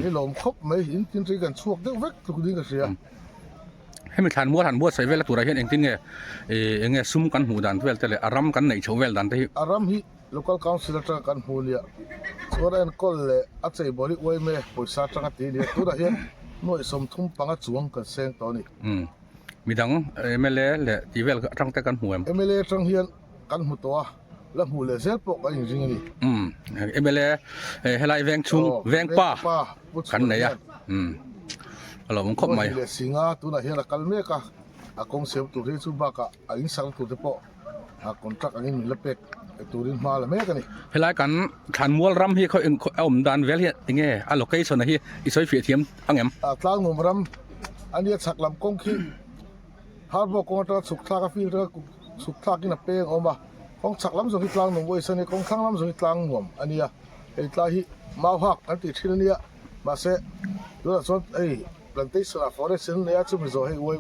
i lawm khawp mai in tin ri kan chhuak deuh vek tluk ding ka hria. Hemi thlan mual han buatsaih vel a turah hian engtin nge eng nge sum kan hmuh dan vel te leh a ram kan neih chhoh vel dan te hi. A ram hi Local Council atanga kan hmu nia chuan a enkawl leh a cheibawl hi uaime pawisa atanga ti nia tunah hian nuaih 35 chuang kan seng tawh a ni. Umm midang mla leh tih vel atang te kan hmu em? Mla atang hian kan hmu tawh a, la hmuh leh zel pawh kan inring a ni. Umm mla helai veng chhung veng pa kan nei a umm a lo awm khawp mai. Leh Singa tunah hian a kal mek a, a kawng siam tur hi chu bakah a insang tur te pawh a contract angin min la pek turin hma la mek a ni. Helai kan Thlanmual ram hi khaw a awm dan vel hi enge a location a hi i sawi fiah thiam ang em? A Tlangnuam ram a nia chhak lam kawng khi Harbawk kawng atanga chhuk thlak a field atanga chhuk thlakin a peng a awm a, kawng chhak lam zawng hi Tlangnuam Waste a nia, kawng thlang lam zawng hi Tlangnuam a nia, hei tlai hi Mauhak kan tih thin a nia, mahse tunah chuan hei plantation ah forest in nia chumi zawh hei uai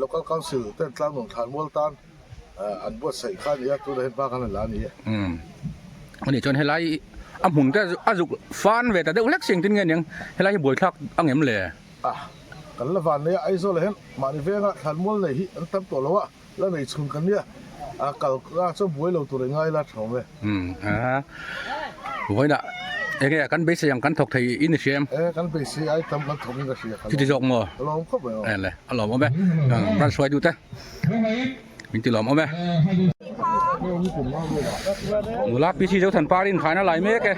local council ten Tlangnuam Thlanmual tan an buatsaih kha a ni a, tunah hian hma kan han la a ni e. Umm ani chuan helai a hmun te a zuk fan ve ta deuh hlek si engtin nge niang helai hi buaithlak ang em le? A, kan la van nei a, Aizawl ah hian mahni venga thlanmual nei hi an tam tawh lo a, la nei chhun kan nia, a kal a chuan buai lo tur i ngai la tha awm e. Umm a, vawiinah enge kan beisei ang kan thawk thei in i hria em? E, kan beisei ai tam kan thawk in ka hria. Chuti zawk maw? Ka lawm khawp mai aw. E le, a lawm awm e, ran hruai duh te. Min ti lawm awm e. Nula PC Zothan par in khaina lai mek e.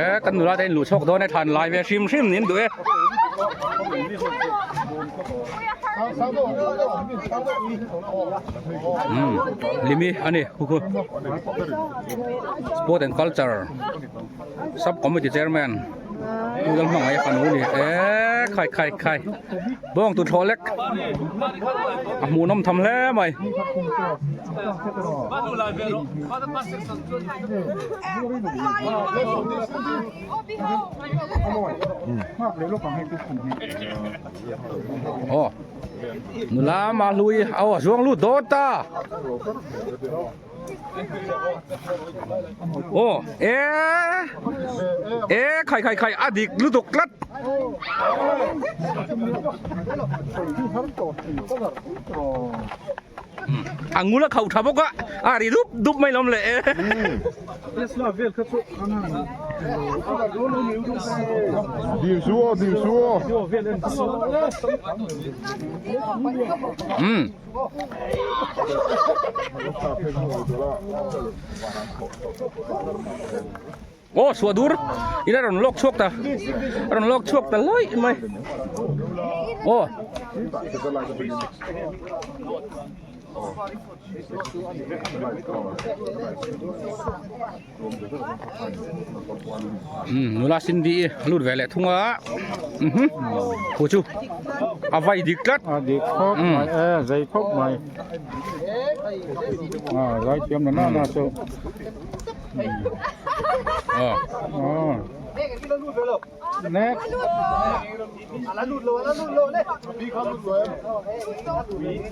E kan nula te in luh chhawk dawn e than lai ve hrim hrim nin duh e. Umm limi ani khu khu. Sport and Culture Sub Committee Chairman Pu Lalhmangaih a fanu a ni e khai khai khai bawng tut hlawh lek a hmuhnawm tham hle mai. Aw nula Mahlui aw a zuang lut dawt ta. Aw e e khai khai khai a dik lutuk tlat a ngul a khauh tha bawk a a ri dup dup mai lawm le e umm Aw suah dur in a rawn lawk chhuak ta a rawn lawk chhuak ta lawih mai aw umm nula Cindy a lut ve leh thung a mhm khu chu a vai dik tlat a dik khawp mai e zei khawp mai a zai thiam na na chu aw aw.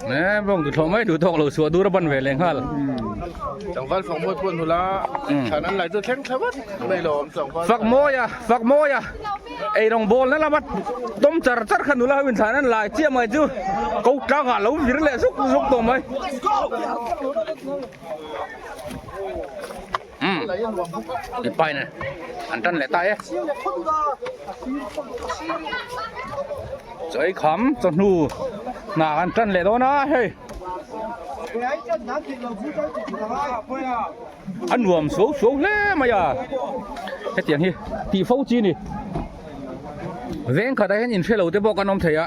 Nè bawng duhthawh mai duh tawk lo chhuah dur a ban ve leh nghal. Tlangval fak mawi pawh nula thlan an lai chu thleng thla vat mai lo awm tlangval. Fak mawi a fak mawi a eirawng bawl na lama tawm char char kha nula ho in thlan an lai chiah mai chu ko tlang ah lo vir leh zuk zuk tawh mai. Umm mipa in an tan leh ta e chaw ei kham chawhnu hna an tan leh dawn a hei a nuam suau suau hle mai a hetiang hi tih fo chi a ni veng khatah hian inhre lo te pawh kan awm thei a.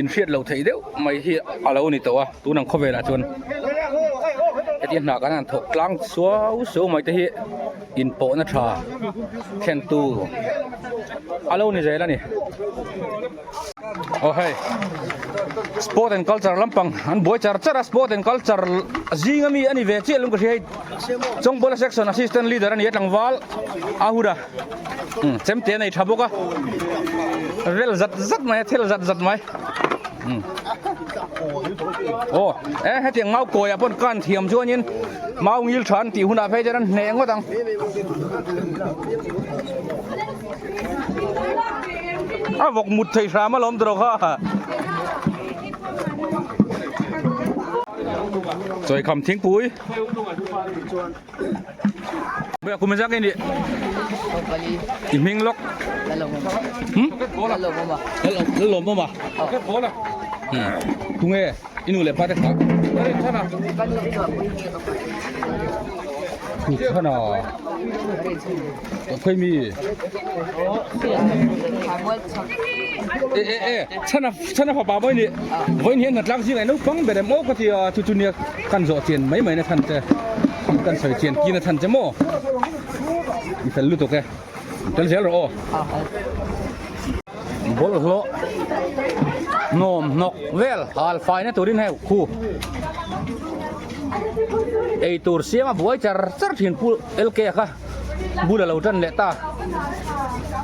Inhriat loh theih deuh mai hi a lo ni tawh a, tun ang khawvelah chuan heti hna kan han thawk tlang suau suau mai te hi inpawhna tha thlentu a lo ni zel a ni. Aw hei sport and culture lampang an buai char char a sport and culture zinga mi a ni ve chiah lung ka hria hei Chawngbawla section assistant leader a ni a tlangval a hut a. Chemte a nei tha bawk a vel zat zat mai a thel zat zat mai aw e hetiang mau kawiah pawn kan thiam chuanin mau ngil tha an tih hunah phei chuan an hneh ngawt ang a vawk mut thei hram alawm tawh kha. Chawikham thingpui. Kum zak ini i hming lawk lalawm awm a tunge i nu leh pa te kha thana khawi mi e e e chhana chhana fapa mawi ni vawiin hian hnatlang zingah naupang ber em aw ka ti a chu chu nia kan zawh chian mai mai na chhan che kan sawi chian kin a chhan che maw i fel lutuk e tel zel rawh aw bawlhhlawh hnawm hnawk vel hal fai na turin hei khu eitur siam a buai char char thin pu LK a kha bul a lo tan leh ta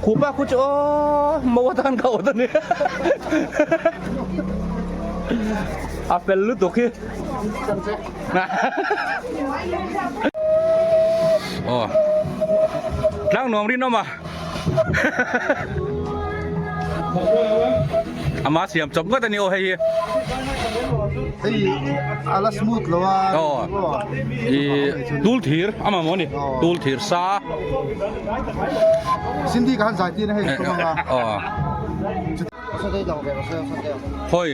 khupa khu chu aw mo atan ka awt a ni a fel lutuk hi aw tlang nuam rinawm a ama siam chawp ngawt a ni aw hei hi hei ala smooth lo a aw i tul thir ama maw ni tul thir sa Cindy ka han zai tir a hei tum anga aw hawi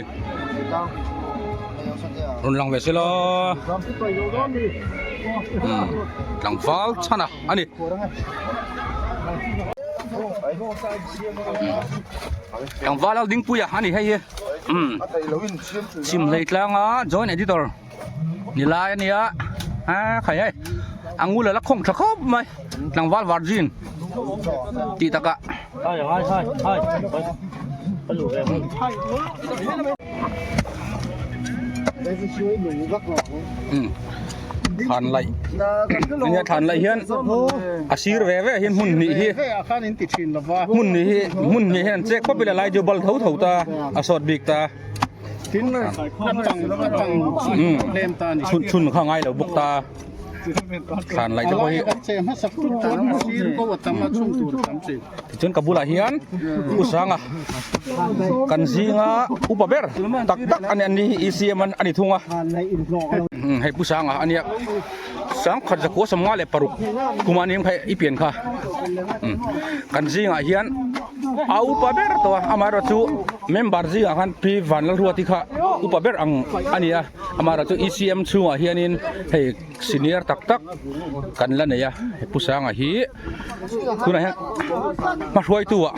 rawn lang ve se la tlangval chhan a a ni. Tlangval al dingpuia a ni hei hi Chhimhlei tlanga joint editor ni lai a nia a khai hei a ngul a la khawng tha khawp mai tlangval virgin tih takah. Thlan laih nia thlan laih hian a sir ve ve hian hmun hnih hi hmun hnih hi hmun hnih hian an chek pawp ila lai chu bal tho tho ta a sawt bik ta chhun chhun kha ngai lo bawk ta. Thlan laih te pawh hi tichuan ka bulah hian U Sanga kan zinga upa ber tak tak a ni an ni hi ECM a ni thung a hei Pu Sanga a nia sangkhat zakua sawmnga leh paruk kuma aniang kha i pian kha kan zingah hian a upa ber tawh a amaherawhchu member zingah khan Pi Vanlalruati kha upa ber ang a ni a. Amaherawhchu chu ECM chhungah hianin hei senior tak tak kan la nei a he Pu Sanga hi tunah hian hmahruaitu ah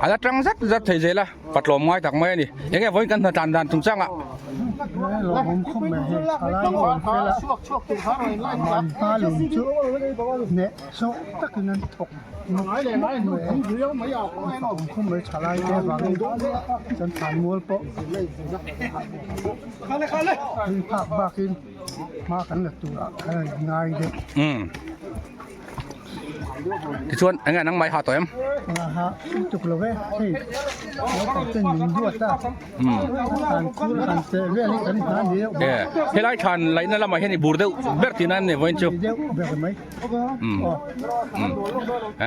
a la tang zat zat thei zel a patlawm ngai tak mai a ni eng nge vawiin kan hna tlan dan chungchang ah. Tichuan eng nge nangmah i ha tawh em? Ha tuk lo e, hei naupang ten min duat a, han khur han teh vel hi kan hna ni deuh E, helai thlan laihna lamah hian i bur deuh ber tihna an ni vawiin chu. Ni deuh ber mai. Um um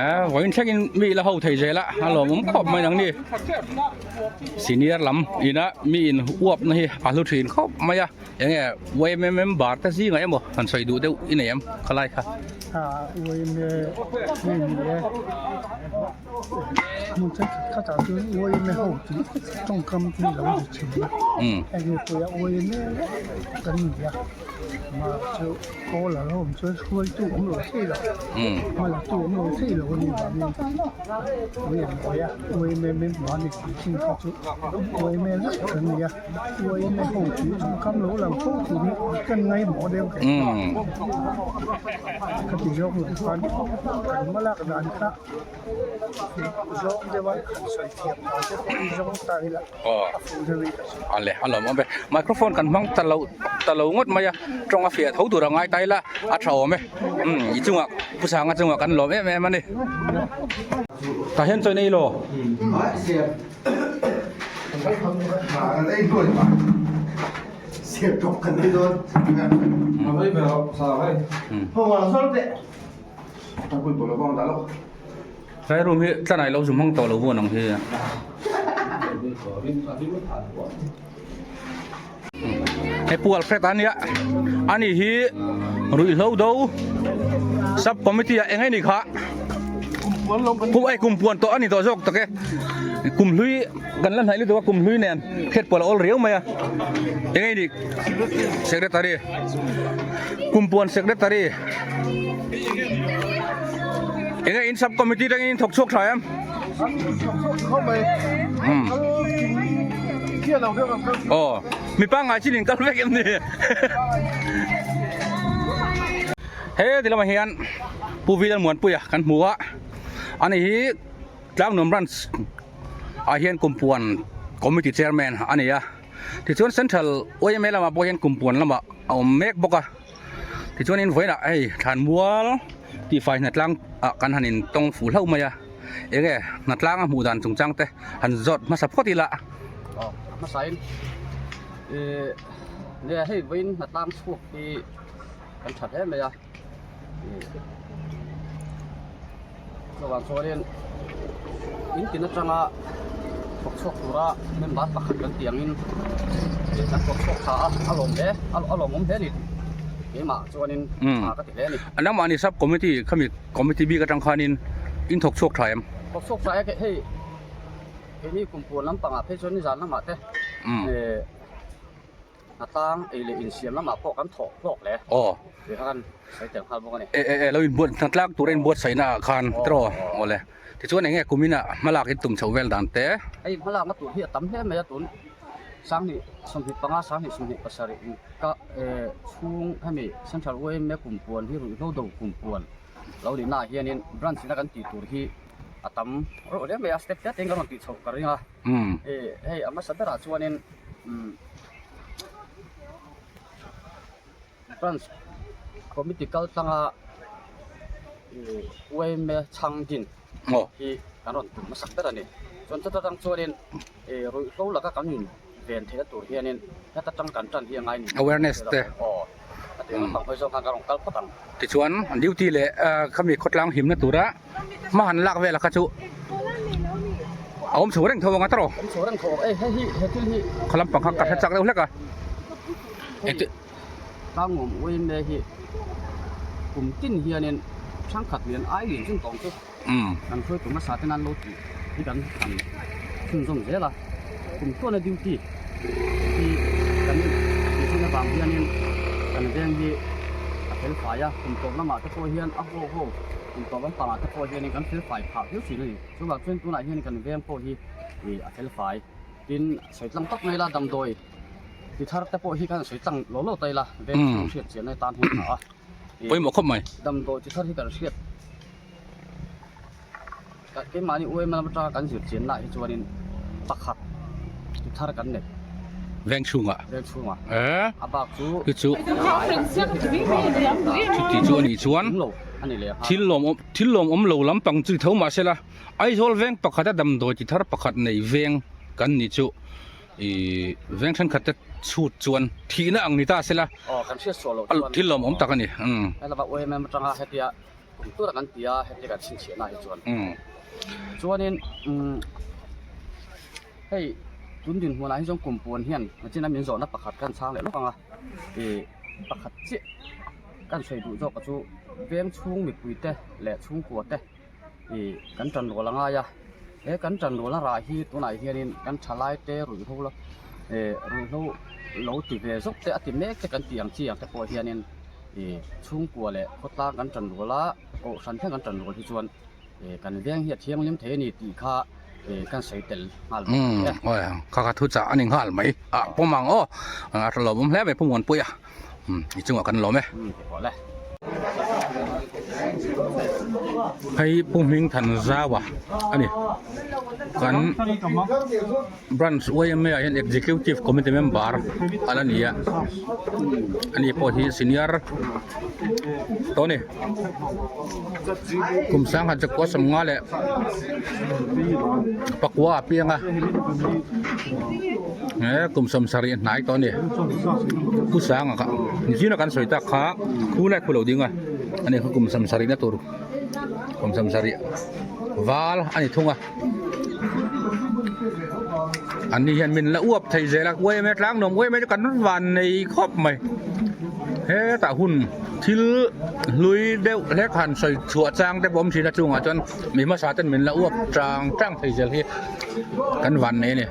e vawiin thlengin mi la ho thei zel a, a lawmawm khawp mai nang ni. Senior lam ina mi in uap na hi a hlu thin khawp mai a. Enge yma member te zingah emaw han sawi duh deuh i nei em khalai kha? A yma nge ni e hmun thenkhat khatah chuan yma ho tih tawngkam hi lo ri thin a heng pawh a yma vek kan ni a mah chu pawl a lo awm chuan hruaitu awm lo thei lo hma la tu awm lo thei lo a nih vangin ui an buai a yma member a ni tih chin kha chu yma vek kan ni a. Uain a ho tih chu kam lo lang fo tih hi kan ngaihmawh deuh kei ka ti zawk lo khan kan hma lak dan kha zawng deuh a han sawi thiam dan te pawh hi zawng ta ila a fuh deuh in ka hria. Ale a lawm awm e microphone kan hmang ta lo ta lo ngawt mai a tawng a fiah tho tur a ngai ta ila a tha awm e umm i chungah pu sanga chungah kan lawm em em a ni. Tah hian chawi nei law. Tlai room hi tlanai lo zu hmang tawh lo vuan ang hi. Hei Pu Alfred a nia ani hi ruihhlo do sub committee ah eng nge ni kha kum ei kum puan tawh ani tawh zawk tak e kum hlui kan la hnaih lutuk a kum hlui nen hriat pawh a awl riau mai a eng nge ni secretary kum puan secretary eng nge in sub committee atangin in thawk chhuak tha em. Aw mi pangngai chin in kal vek em ni he ti lamah hian Pu Vilan Muanpuia kan hmu a ani hi Tlangnuam branch ah hian kumpuan committee chairman a ni a tichuan central yma lamah pawh hian kumpuan lamah a awm mek bawk a. Tichuanin vawiinah hei thlanmual tihfai hnatlang ah kan han in tawng fuh hlauh mai a, enge hnatlang a hmuh dan chungchang te han zawt hmasa phawt ila. Aw a hmasain ih nia hei vawiin hnatlang chhuak hi kan tha hle mai a ih chuvang chuanin in tin atanga thawk chhuak tura member pakhat kan tih angin kan thawk chhuak tha a a lawm hle a lawmawm hle a ni keimah chuanin tha ka ti hle a ni. A nangmahni sub committee khami committee bik atang khanin in thawk chhuak tha em? Thawk chhuak tha e hei keini kum puan lampangah phei chuan nizan lamah te eh A tlang ei leh insiam lamah pawh kan thawh hlawk hle. Aw. Tih kha kan sawi tel nghal bawk a ni. E e e lo inbuat hna tlak tura inbuatsaih naah khan tiraw aw le. Tichuan eng nge kumin ah hmalak in tum chhoh vel dan te? Hei hmalakna tur hi a tam hle mai a tun 2025 2027 in ka e chhung hemi Central YMA kumpuan hi ruihhlo do kumpuan lo nih naah hianin branch ina kan tih tur hi a tam reuh hle mai a step te te in kan rawn tih chhoh ka ring a. E hei a hmasa berah chuanin umm branch committee kal tlanga ih yma chhang din hi kan rawn tum hmasak ber a ni chuan chuta tang chuanin ih ruihhlo laka kan in ven theihna tur hianin heta tang kan tan hi a ngai ni awareness te aw a tih ang pang hawi zawk khan kan rawn kal phawt ang. Tichuan duty leh khami khawtlang himna tura hma han lak vel a kha chu a awm chho reng tho ang a tawrh awm chho reng tho ei hei hi he thil hi khaw lampang kha ka hre chak deuh hlek a hei tlangawm uaime hi kum tin hianin hrangkhat lian ai lian chung tawng chu kan hruaitu hmasa ten an lo tih hi kan han chhunzawm zel a kum tluana duty hi kan tih thin avang hianin kan veng hi a fel fai a kum tawp lamah te pawh hian a haw haw kum tawp lampangah te pawh hianin kan fel fai phah viau thin a ni chuvang chuan tunah hian kan veng pawh hi ih a fel fai tin sawi tlang tawp mai ila damdawi ti thar te pawh hi kan sawi tlang lo lo ta ila veng chhung hriat chian na tan hian a tha a. Pawimawh khawp mai. Damdawi chi thar hi kan hriat keimahni UML atanga kan zir chian lah hi chuanin pakhat chi thar kan nei. Veng chhungah. Veng chhungah. Eh. A bak chu. Chu chu. Chuti chu a nih chuan. Lo. ani leh nghal. Thil lawmawm thil lawmawm lo lampang chu ni tho mahse la Aizawl veng pakhata damdawi ti thar pakhat nei veng kan ni chu ih veng thenkhat te chhut chuan thihna ang ni ta se la Aw kan hriat suah loh chuan thil lawmawm tak a ni umm. Helama UMM atanga hetia kum tura kan ti a hetia kan chhinchhiahna hi chuan chuanin umm hei tun dinhmunah hi chuan kum puan hian nachina min zawhna pakhat kan chhang leh lawk ang a ih pakhat chiah kan sawi duh zawk chu veng chhung mipui te leh chhungkua te ih kan tan rual a ngai a he kan tan rualna rah hi tunah hianin kan thalai te ruihhlo la ih ruihhlo lo ti ve zawk te a ti mek te kan tih ang chi ang te pawh hianin ih chhungkua leh khawtlang kan tan rual a kohhran thleng kan tan rual hi chuan ih kan veng hi a thianghlim thei a ni tih kha ih kan sawi tel nghal bawk a ni e. Umm kha kha thu chah a ni nghal mai a pawm ang aw a lawmawm hle mai Pu Muanpuia. I chungah kan lawm e. Hei Pu Hming Than Zau a ani. Kan branch YMA ah hian executive committee member a la ni a. Ani pawh hi senior tawh a ni. Kum sangha chakua sawmnga leh pakua a piang a. He kum sawmsarih hnai tawh a ni. Pu Sanga kha zina kan sawi tak kha khu lai khu lo ding a ani kha kum sawmsarih na tur kum sawmsarih val a ni thung a an ni hian min la uap thei zel a uaim e tlang nuam uaim e chu kan van nei khawp mai hetah hun thil hlui deuh hlek han sawi chhuah chang te pawh awm thin a chungah chuan mi hmasa ten min la uap chang chang thei zel hi. Kan van nei a ni.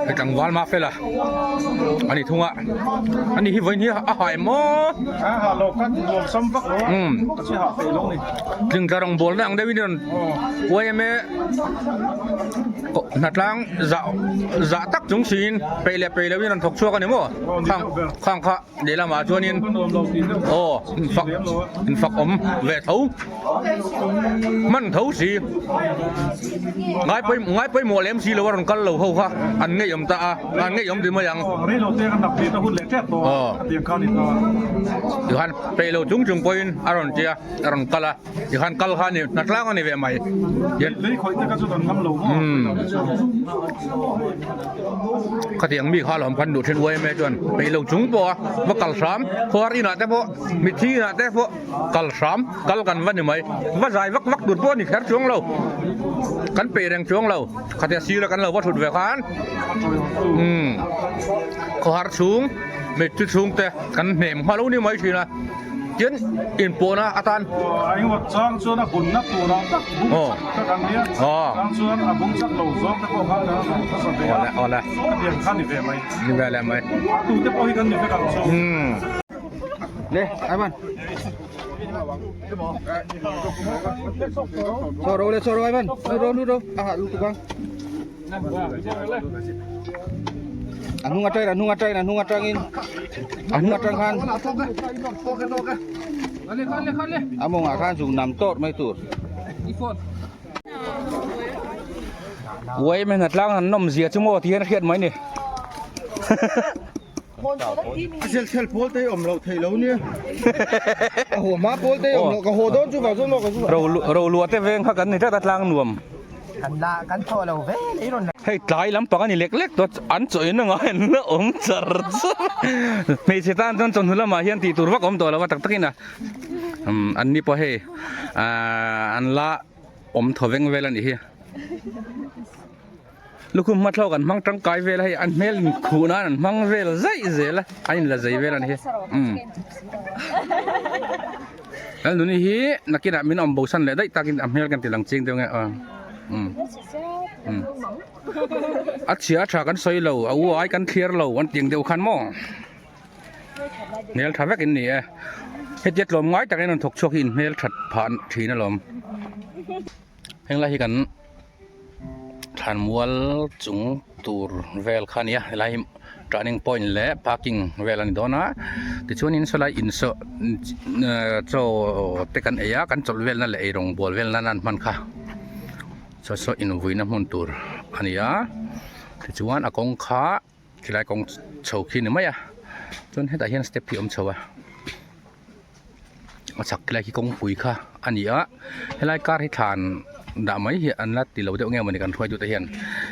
Hei tlangval mah fel a a ni thung a a ni hi vawiin hi a ha em aw A ha lo kha nuam sam vak lo a ka che ha peih lo ni. Tling tla rawng bawl na ang deuh in rawn uai em e hnatlang zah zah tak chung siin peih leh peih lo in rawn thawk chhuak a ni maw khang khang kha lehlamah chuanin aw infak infak awm ve tho. Hman tho si ngai pawi ngai pawimawh lem si lo a rawn kal lo ho kha an ngeiawm ta a an ngeiawm ti mai ang aw tikhan peih lo chung chung pawhin a rawn tia a rawn kal a tikhan kal kha a ni hnatlang a ni ve mai umm khatiang mi kha alawm khan duh thin uaim e chuan peih lo chung pawh a va kal hram khuar inah te pawh mitthi inah te pawh. Kal hram, kal kan va ni mai. Va zai vak vak tur pawh a ni kher chuang lo. Kan peih reng chuang lo. Khatia sira kan lo va thut ve khan umm khawhar chhung mitthi chhung te kan hnem nghal lo ni mai thin a. Tin inpawhna atan. A engemaw chang chuan a bunna turah tak bung chak tak an nia. Chang chuan a bung chak lo zawng te pawh khan kan rawn hmasa ve a. Khatiang kha ni ve mai. Ni ve leh mai. A tute pawh hi kan ni vek ang chu. Le, ai man. Cho ro le, cho ro ai man. Nu ro, nu ro. A ha lu tu bang. An hnung atangin, an hnung atangin, an hnung atangin. An hnung atang khan. A mawngah khan zuk nam tawt mai tur. Uai men a tlang han nawm zia chu maw ti hian a hriat mai ni. A sel sel pawl te awm loh theih lo nia. A haw hma pawl te awm loh ka haw dawn chu vang chuan maw ka zu. Ro lua te veng kha kan ni tlat a tlang nuam. Kan la kan thaw lo ve lei rawn. Hei tlai lampang a ni lek lek tawh an chaw in anga an la awm char char. Hmeichhe tan chuan chawhnu lamah hian tih tur vak awm tawh lo a tak takin a an ni pawh hei an la awm thaw veng vel a nih hi. Lukhum hmathlawk an hmang tangkai vel a hei an hmel in khuh nan an hmang vel zaih zel a an in la zei vel a ni hi umm Lalnuni hi nakinah min awm bo san leh daih takin a hmel kan ti lang ching deuh nge aw umm umm a chhia a tha kan sawi lo a u ai kan thliar lo an tiang deuh khan maw hmel tha vek in ni e hetia tlawm ngai takin an thawk chhuak hi in hmel that phah thin alawm henglai hi kan. Thlanmual chung tur vel kha a ni a helai hi turning point leh parking vel a ni dawn a tichuanin sawlai in saw chaw te kan ei a kan chawlh velna leh eirawng bual vel nan an hman kha saw saw invuina hmun tur a ni a tichuan a kawng kha khilai kawng chho khi a ni mai a chuan hetah hian step hi a awm chho a. A chhak khi lai khi kawngpui kha a ni a helai car hi thlan dah mai hi an la ti lo deuh nge mawni kan hruai tute hian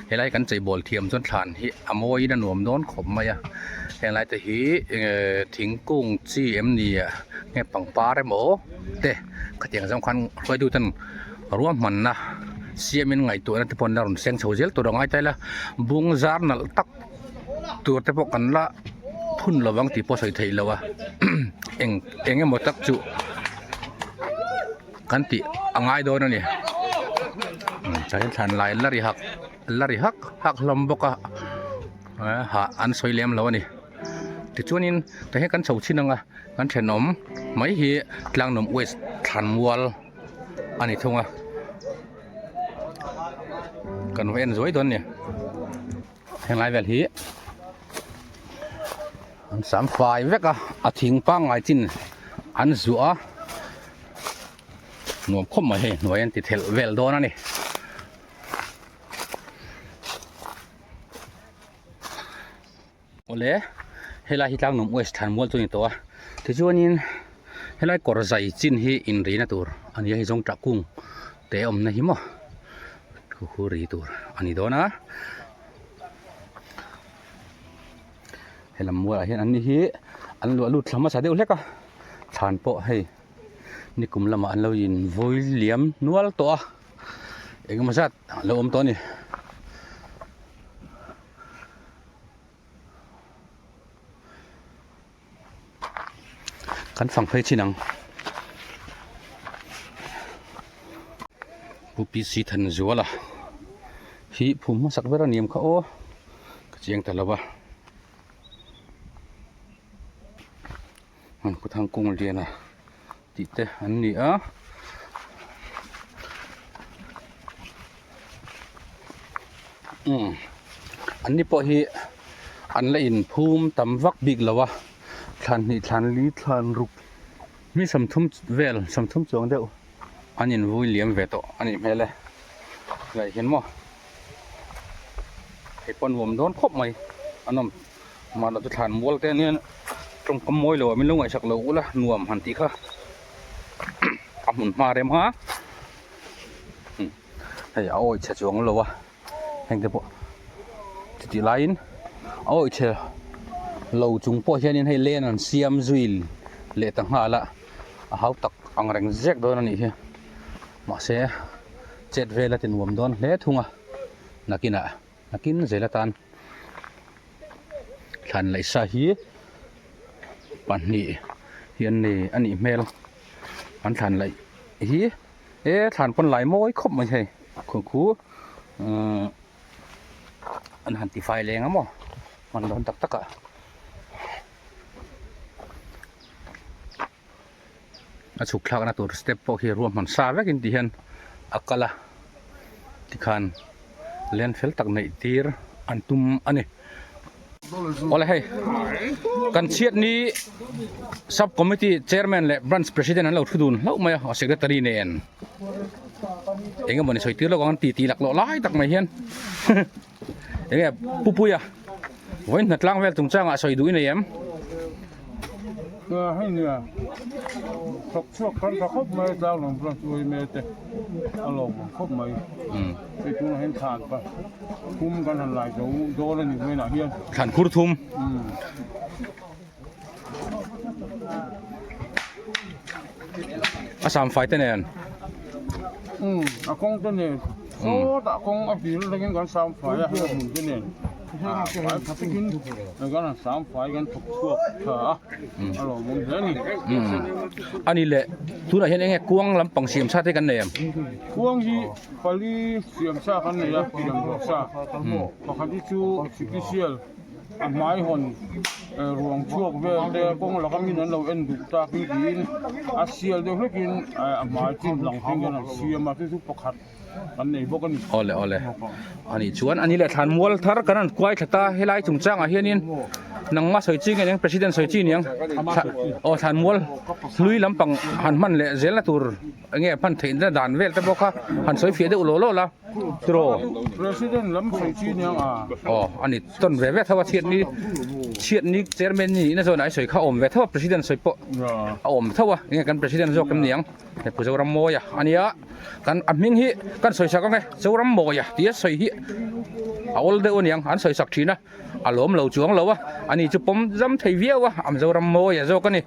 helai kan cheibawl thiam chuan thlan hi a mawiin a nuam dawn khawp mai a heng lai te hi ehh thingkung chi em ni nge pangpar emaw te khatiang zawng khan hruaitu ten ruahmanna siamin ngaihtuahna te pawh an la rawn seng chho zel tur a ngai ta ila bung zar nalh tak tur te pawh kan la phun lo vang tih pawh sawi theih loh a eng eng emaw tak chu kan tih a ngai dawn a ni tah hian thlan lai la ri hak la ri hak hak hlawm bawk a hah an sawi lem lo a ni tichuanin tah hian kan chho chhin ang a kan thenawm mai hi tlangnawm west thlanmual a ni thung a kan va en zuai dawn a ni. Henglai vel hi an sam fai vek a a thing pangngai chin an zuah a nuam khawp mai hei hnuai an ti thelh vel dawn a ni. Awle helai hi Tlangnuam West Thlanmual chu a ni tawh a tichuanin helai kawr zai chin hi inrina tur a ni a hei zawng tah kung te awmna hi maw thu khu ri tur a ni dawn a helam mualah hian an ni hi an luah lut thla hmasa deuh hlek a thlan pawh hei nikum lamah an lo in vawi liam nual tawh a engemaw zat a lo awm tawh a ni. Kan fang phei chin ang. Pu PC Thanzuala hi phum hmasak ber a niam kha aw ka chiang ta lo va. Hman kut hang kung lian a tih te an ni a. Umm an ni pawh hi an la inphum tam vak bik lo a thlan hnih thlan li thlan ruk mi 30 vel 30 chuang deuh an invui liam ve tawh a nih hmel e ngaih hian maw hei pawh nuam dawn khawp mai a nawm mahni chu thlan mual te ania tawngkam mawi lo ah min lo ngaihsak lo ula nuam han tih kha a hmun hma rem a. Hei a awi chhe chuang lo a heng te pawh chutih laiin a awi chhe lo chung pawh hianin hei len an siam zui leh ta nghal a a hau tak ang reng zek dawn a nih hi mahse chet vel a ti nuam dawn hle thung a nakinah nakin zel atan thlan laih sa hi pahnih hi an nei a nih hmel an thlan laih hi. E thlan pawn lai mawi khawp mai hei khu khu umm an han ti fai leng a maw hman dawn tak tak ah a chhuk thlak na tur step pawh khi ruahman sa vek in ti hian a kal a tikhan len fel tak neih tir an tum a ni. Awle hei kan chhiat ni sub committee chairman leh branch president an lo thu dun hlauh mai a secretary nen eng emaw ni sawi tir lawk ang an ti ti laklawh lai tak mai hian enge pupuia vawiin hna tlang vel chungchangah sawi duh i nei em? Hei nia thawk chhuak kan tha khawp mai tlang lam branch uaime te a lawmawm khawp mai. Hei tunah hian thlan pa thum kan han lai zo dawn a ni vawiinah hian. Thlan khur thum. A sam fai te nen. Um a kawng te nen. Sawtah kawng a hlir atangin kan sam fai a hmun te nen. Fai tha takin kan han sam fai kan thawk chhuak tha a a lawmawm hle a ni. A ni le tunah hian enge kuang lampang siam sa te kan nei em? Kuang hi pali siam sa kan nei a siam zawh sa pakhat hi chu sipisial a hmai hawn ruang chhuak vel te kawng laka min an lo en duh tak hi tiin a sial deuh hlekin a hmai chin lang thing hian an siam a chu chu pakhat kan nei bawk a ni. Awle awle ani chuan ani leh thlan mual thar kan han kuai thla ta helai chungchangah hianin nangma sawi chi nge niang president sawi chi niang aw thlan mual hlui lampang han hman leh zelna tur Enge hman theih na dan vel te pawh kha han sawi fiah deuh law law la tiraw. President lam sawi chi nia a. Aw ani tawn ve ve tho a chhiat ni. Chhiatni chairman ni nihna zawn ah i sawi kha a awm ve tho a president sawi pawh a awm tho a enge kan president zawk em ni ang he Pu Zorammawia a nia kan a hming hi kan sawi sak ang e Zorammawia tih a sawi hi a awl deuh a niang an sawi sak thin a a lawm lo chuang lo a ani chu pawm zam thei viau a a Zorammawia zawk a ni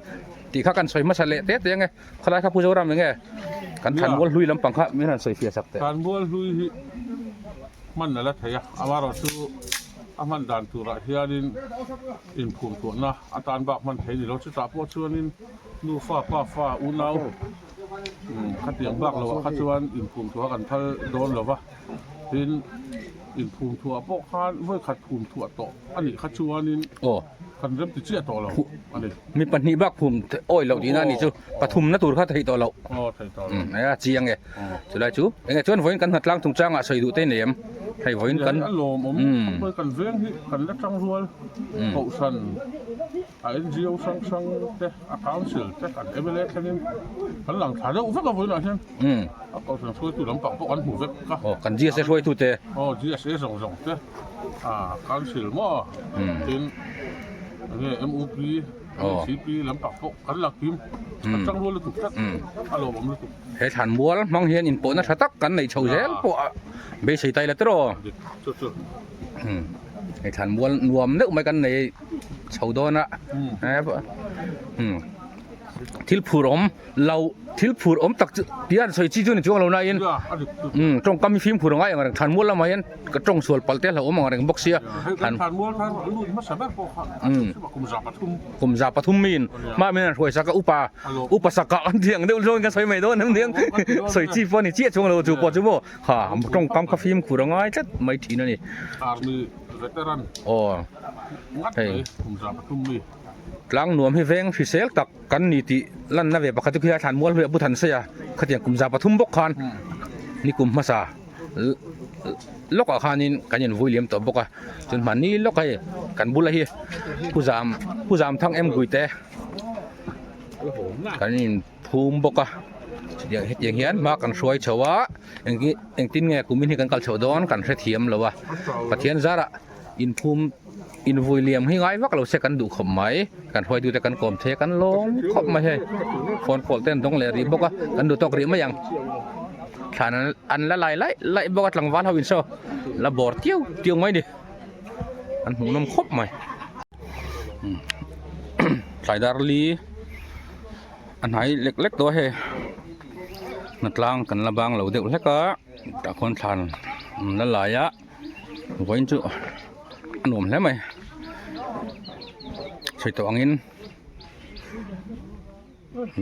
tih kha kan sawi hmasa leh te te ang e khawlai kha Pu Zoram enge kan Thanmual hlui lampang kha min han sawi fiah sak teh. Thanmual hlui hi hman a la thei a amaherawhchu A hman dan turah hianin inphum tuahna atan bak hman thei ni lo. Chutah pawh chuanin nufa, pafa, unau khatiang bak loah kha chuan inphum thuah kan phal dawn lo va. Tin, inphum thuah pawh khan vawikhat phum thuah tawh a nih kha chuanin kan remti chiah tawh lo a ni. Mi pahnih bak phum awi loh tihna a nih chu pathumna tur kha theih tawh loh. Aw theih tawh loh. A chiang e. Chulai chu enge chuan vawiin kan hnatlang chungchangah sawi duh te nei em? Hei vawiin kan A lawmawm khawp mai kan veng hi kan la tang rual kohhran a NGO hrang hrang te a council te kan mla thlengin kan lang thla deuh vek a vawiinah hian a kohhran hruaitu lampang pawh kan hmu vek a. Aw kan GSA hruaitu te. Aw GSA zawng zawng te a council maw tin enge MUP MCP lampang pawh kan la kim kan tang rual lutuk tlat a lawmawm lutuk. He thlanmual hmang hian inpawhna tha tak kan neih chho zel pawh a beisei tai la tiraw. Hei thlanmual nuam deuh mai kan nei chho dawn a. Thil phur awm lo thil phur awm tak chu tia an sawi chi chu ni chuang lo nain tawngkam hi fimkhur a ngai ang reng thlanmual lamah hian ka tawng sual palh te a hlauhawm ang reng bawk sia. Kum za pathum miin hma min an hruai sak a upa upa sak ah an ti ang deuh zawngin ka sawi mai dawn em niang sawi chi pawh a ni chiah chuang lo chu pawh chu maw ha tawngkam kha fimkhur a ngai tlat mai thin a ni. Army veteran aw ngat hei mai kum za pathum mi. Tlang nuam hi veng hrisel tak kan ni tih lanna ve pakhat chu khi a thlan mual hluiah Buthan Seia khatiang kum za pathum bawk khan ni kum hmasa lawkah khanin kan invui liam tawh bawk a chuan hmanni lawk hei kan bula hi pu zam pu zam thang em guite kan in phum bawk a chutiang hetiang hian hma kan hruai chho a engtin engtin nge kumin hi kan kal chhoh dawn kan hrethiam lo a Pathian zarah inphum invui liam hi ngai vak lo se kan duh khawp mai kan hruaitute kan kawm thei a kan lawm khawp mai hei phone call te an dawng leh rih bawk a kan duh tawk rih mai ang thlan an la lai laih laih bawk a tlangval ho in saw la bawr tiu tiu mai ni an hmuhnawm khawp mai. Tlai dar li a hnai lek lek tawh a hei hnatlang kan la bang lo deuh hlek a tah khuan thlan an la lai a vawiin chu a nuam hle mai sawi tawh angin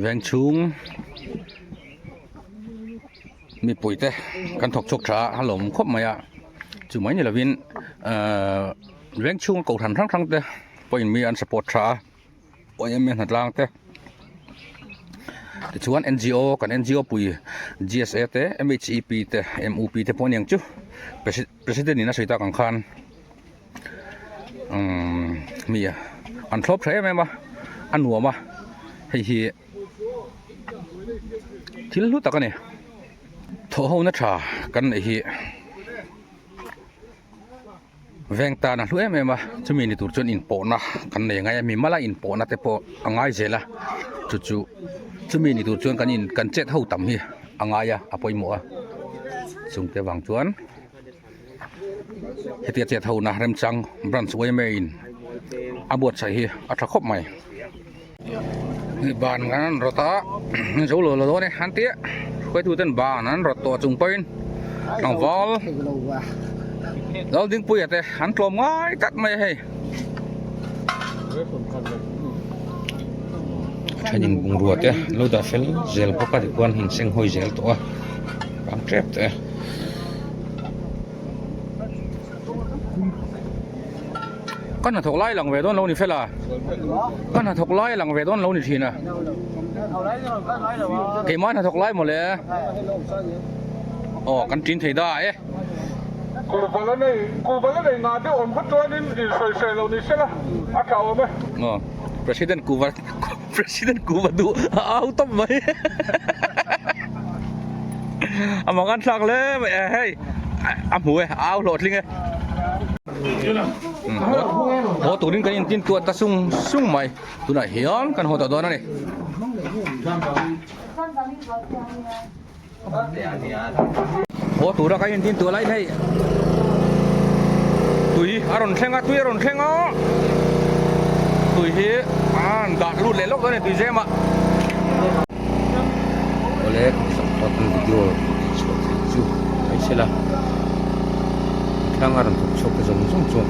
veng chhung mipui te kan thawk chhuak tha a lawm khawp mai a chu mai ni lovin ahh veng chhunga kohhran hrang hrang te pawhin mi an support tha a yma hnatlang te tichuan N G O kan N G O pui G S A te M H E P te M U P te pawh a niang chu president in a sawi tak ang khan umm mi an thlawp tha em em a a nuam a hei hi. Thil hlu tak a ni. Thawhhona tha kan neih hi veng tan a hlu em em a, chumi ni tur chuan inpawhna kan nei ngai a, mimal a inpawhna te pawh a ngai zel a, chu chu chumi ni tur chuan kan in kan chet ho tam hi a ngai a, a pawimawh a, chungte vang chuan hetia chet hona remchang branch yma in a buatsaih hi a tha khawp mai. Ban an rawt a zo lo lo dawn e an tia hruaitu ten ban an rawt tawh chung pawhin tlangval Laldingpuia te an tlawm ngai tlat mai a hei thenin bungrua te lo dah fel zel bawk a tichuan in seng hawi zel tawh a bang tep tawh e. Ka hnathawk lai lang ve dawn lo ni fel a, ka hnathawk lai lang ve dawn lo ni thin a, keimah hnathawk lai mawle aw kan tin thei da e. Kuhvala nei kuhvala nei ngah deuh awm kha chuanin insawisel lo ni sela a tha awm e. Aw President kuhva President kuhva duh a au tawp mai a mang an thlak hle mai e hei a hmu e a au hlawhtling e. Haw turin kan intin tuah ta sung sung mai. Tunah hian kan haw tawh dawn a ni. Haw tura kan intin tuah lai hei tui a rawn thleng a tui a rawn thleng a tui hi an dah lut leh lawk dawn a ni tui zem ah. Awle kan tlangval kan video tih chhuah theih chu mai se la thlang a rawn thawk chhuak te zawng zawng chuan.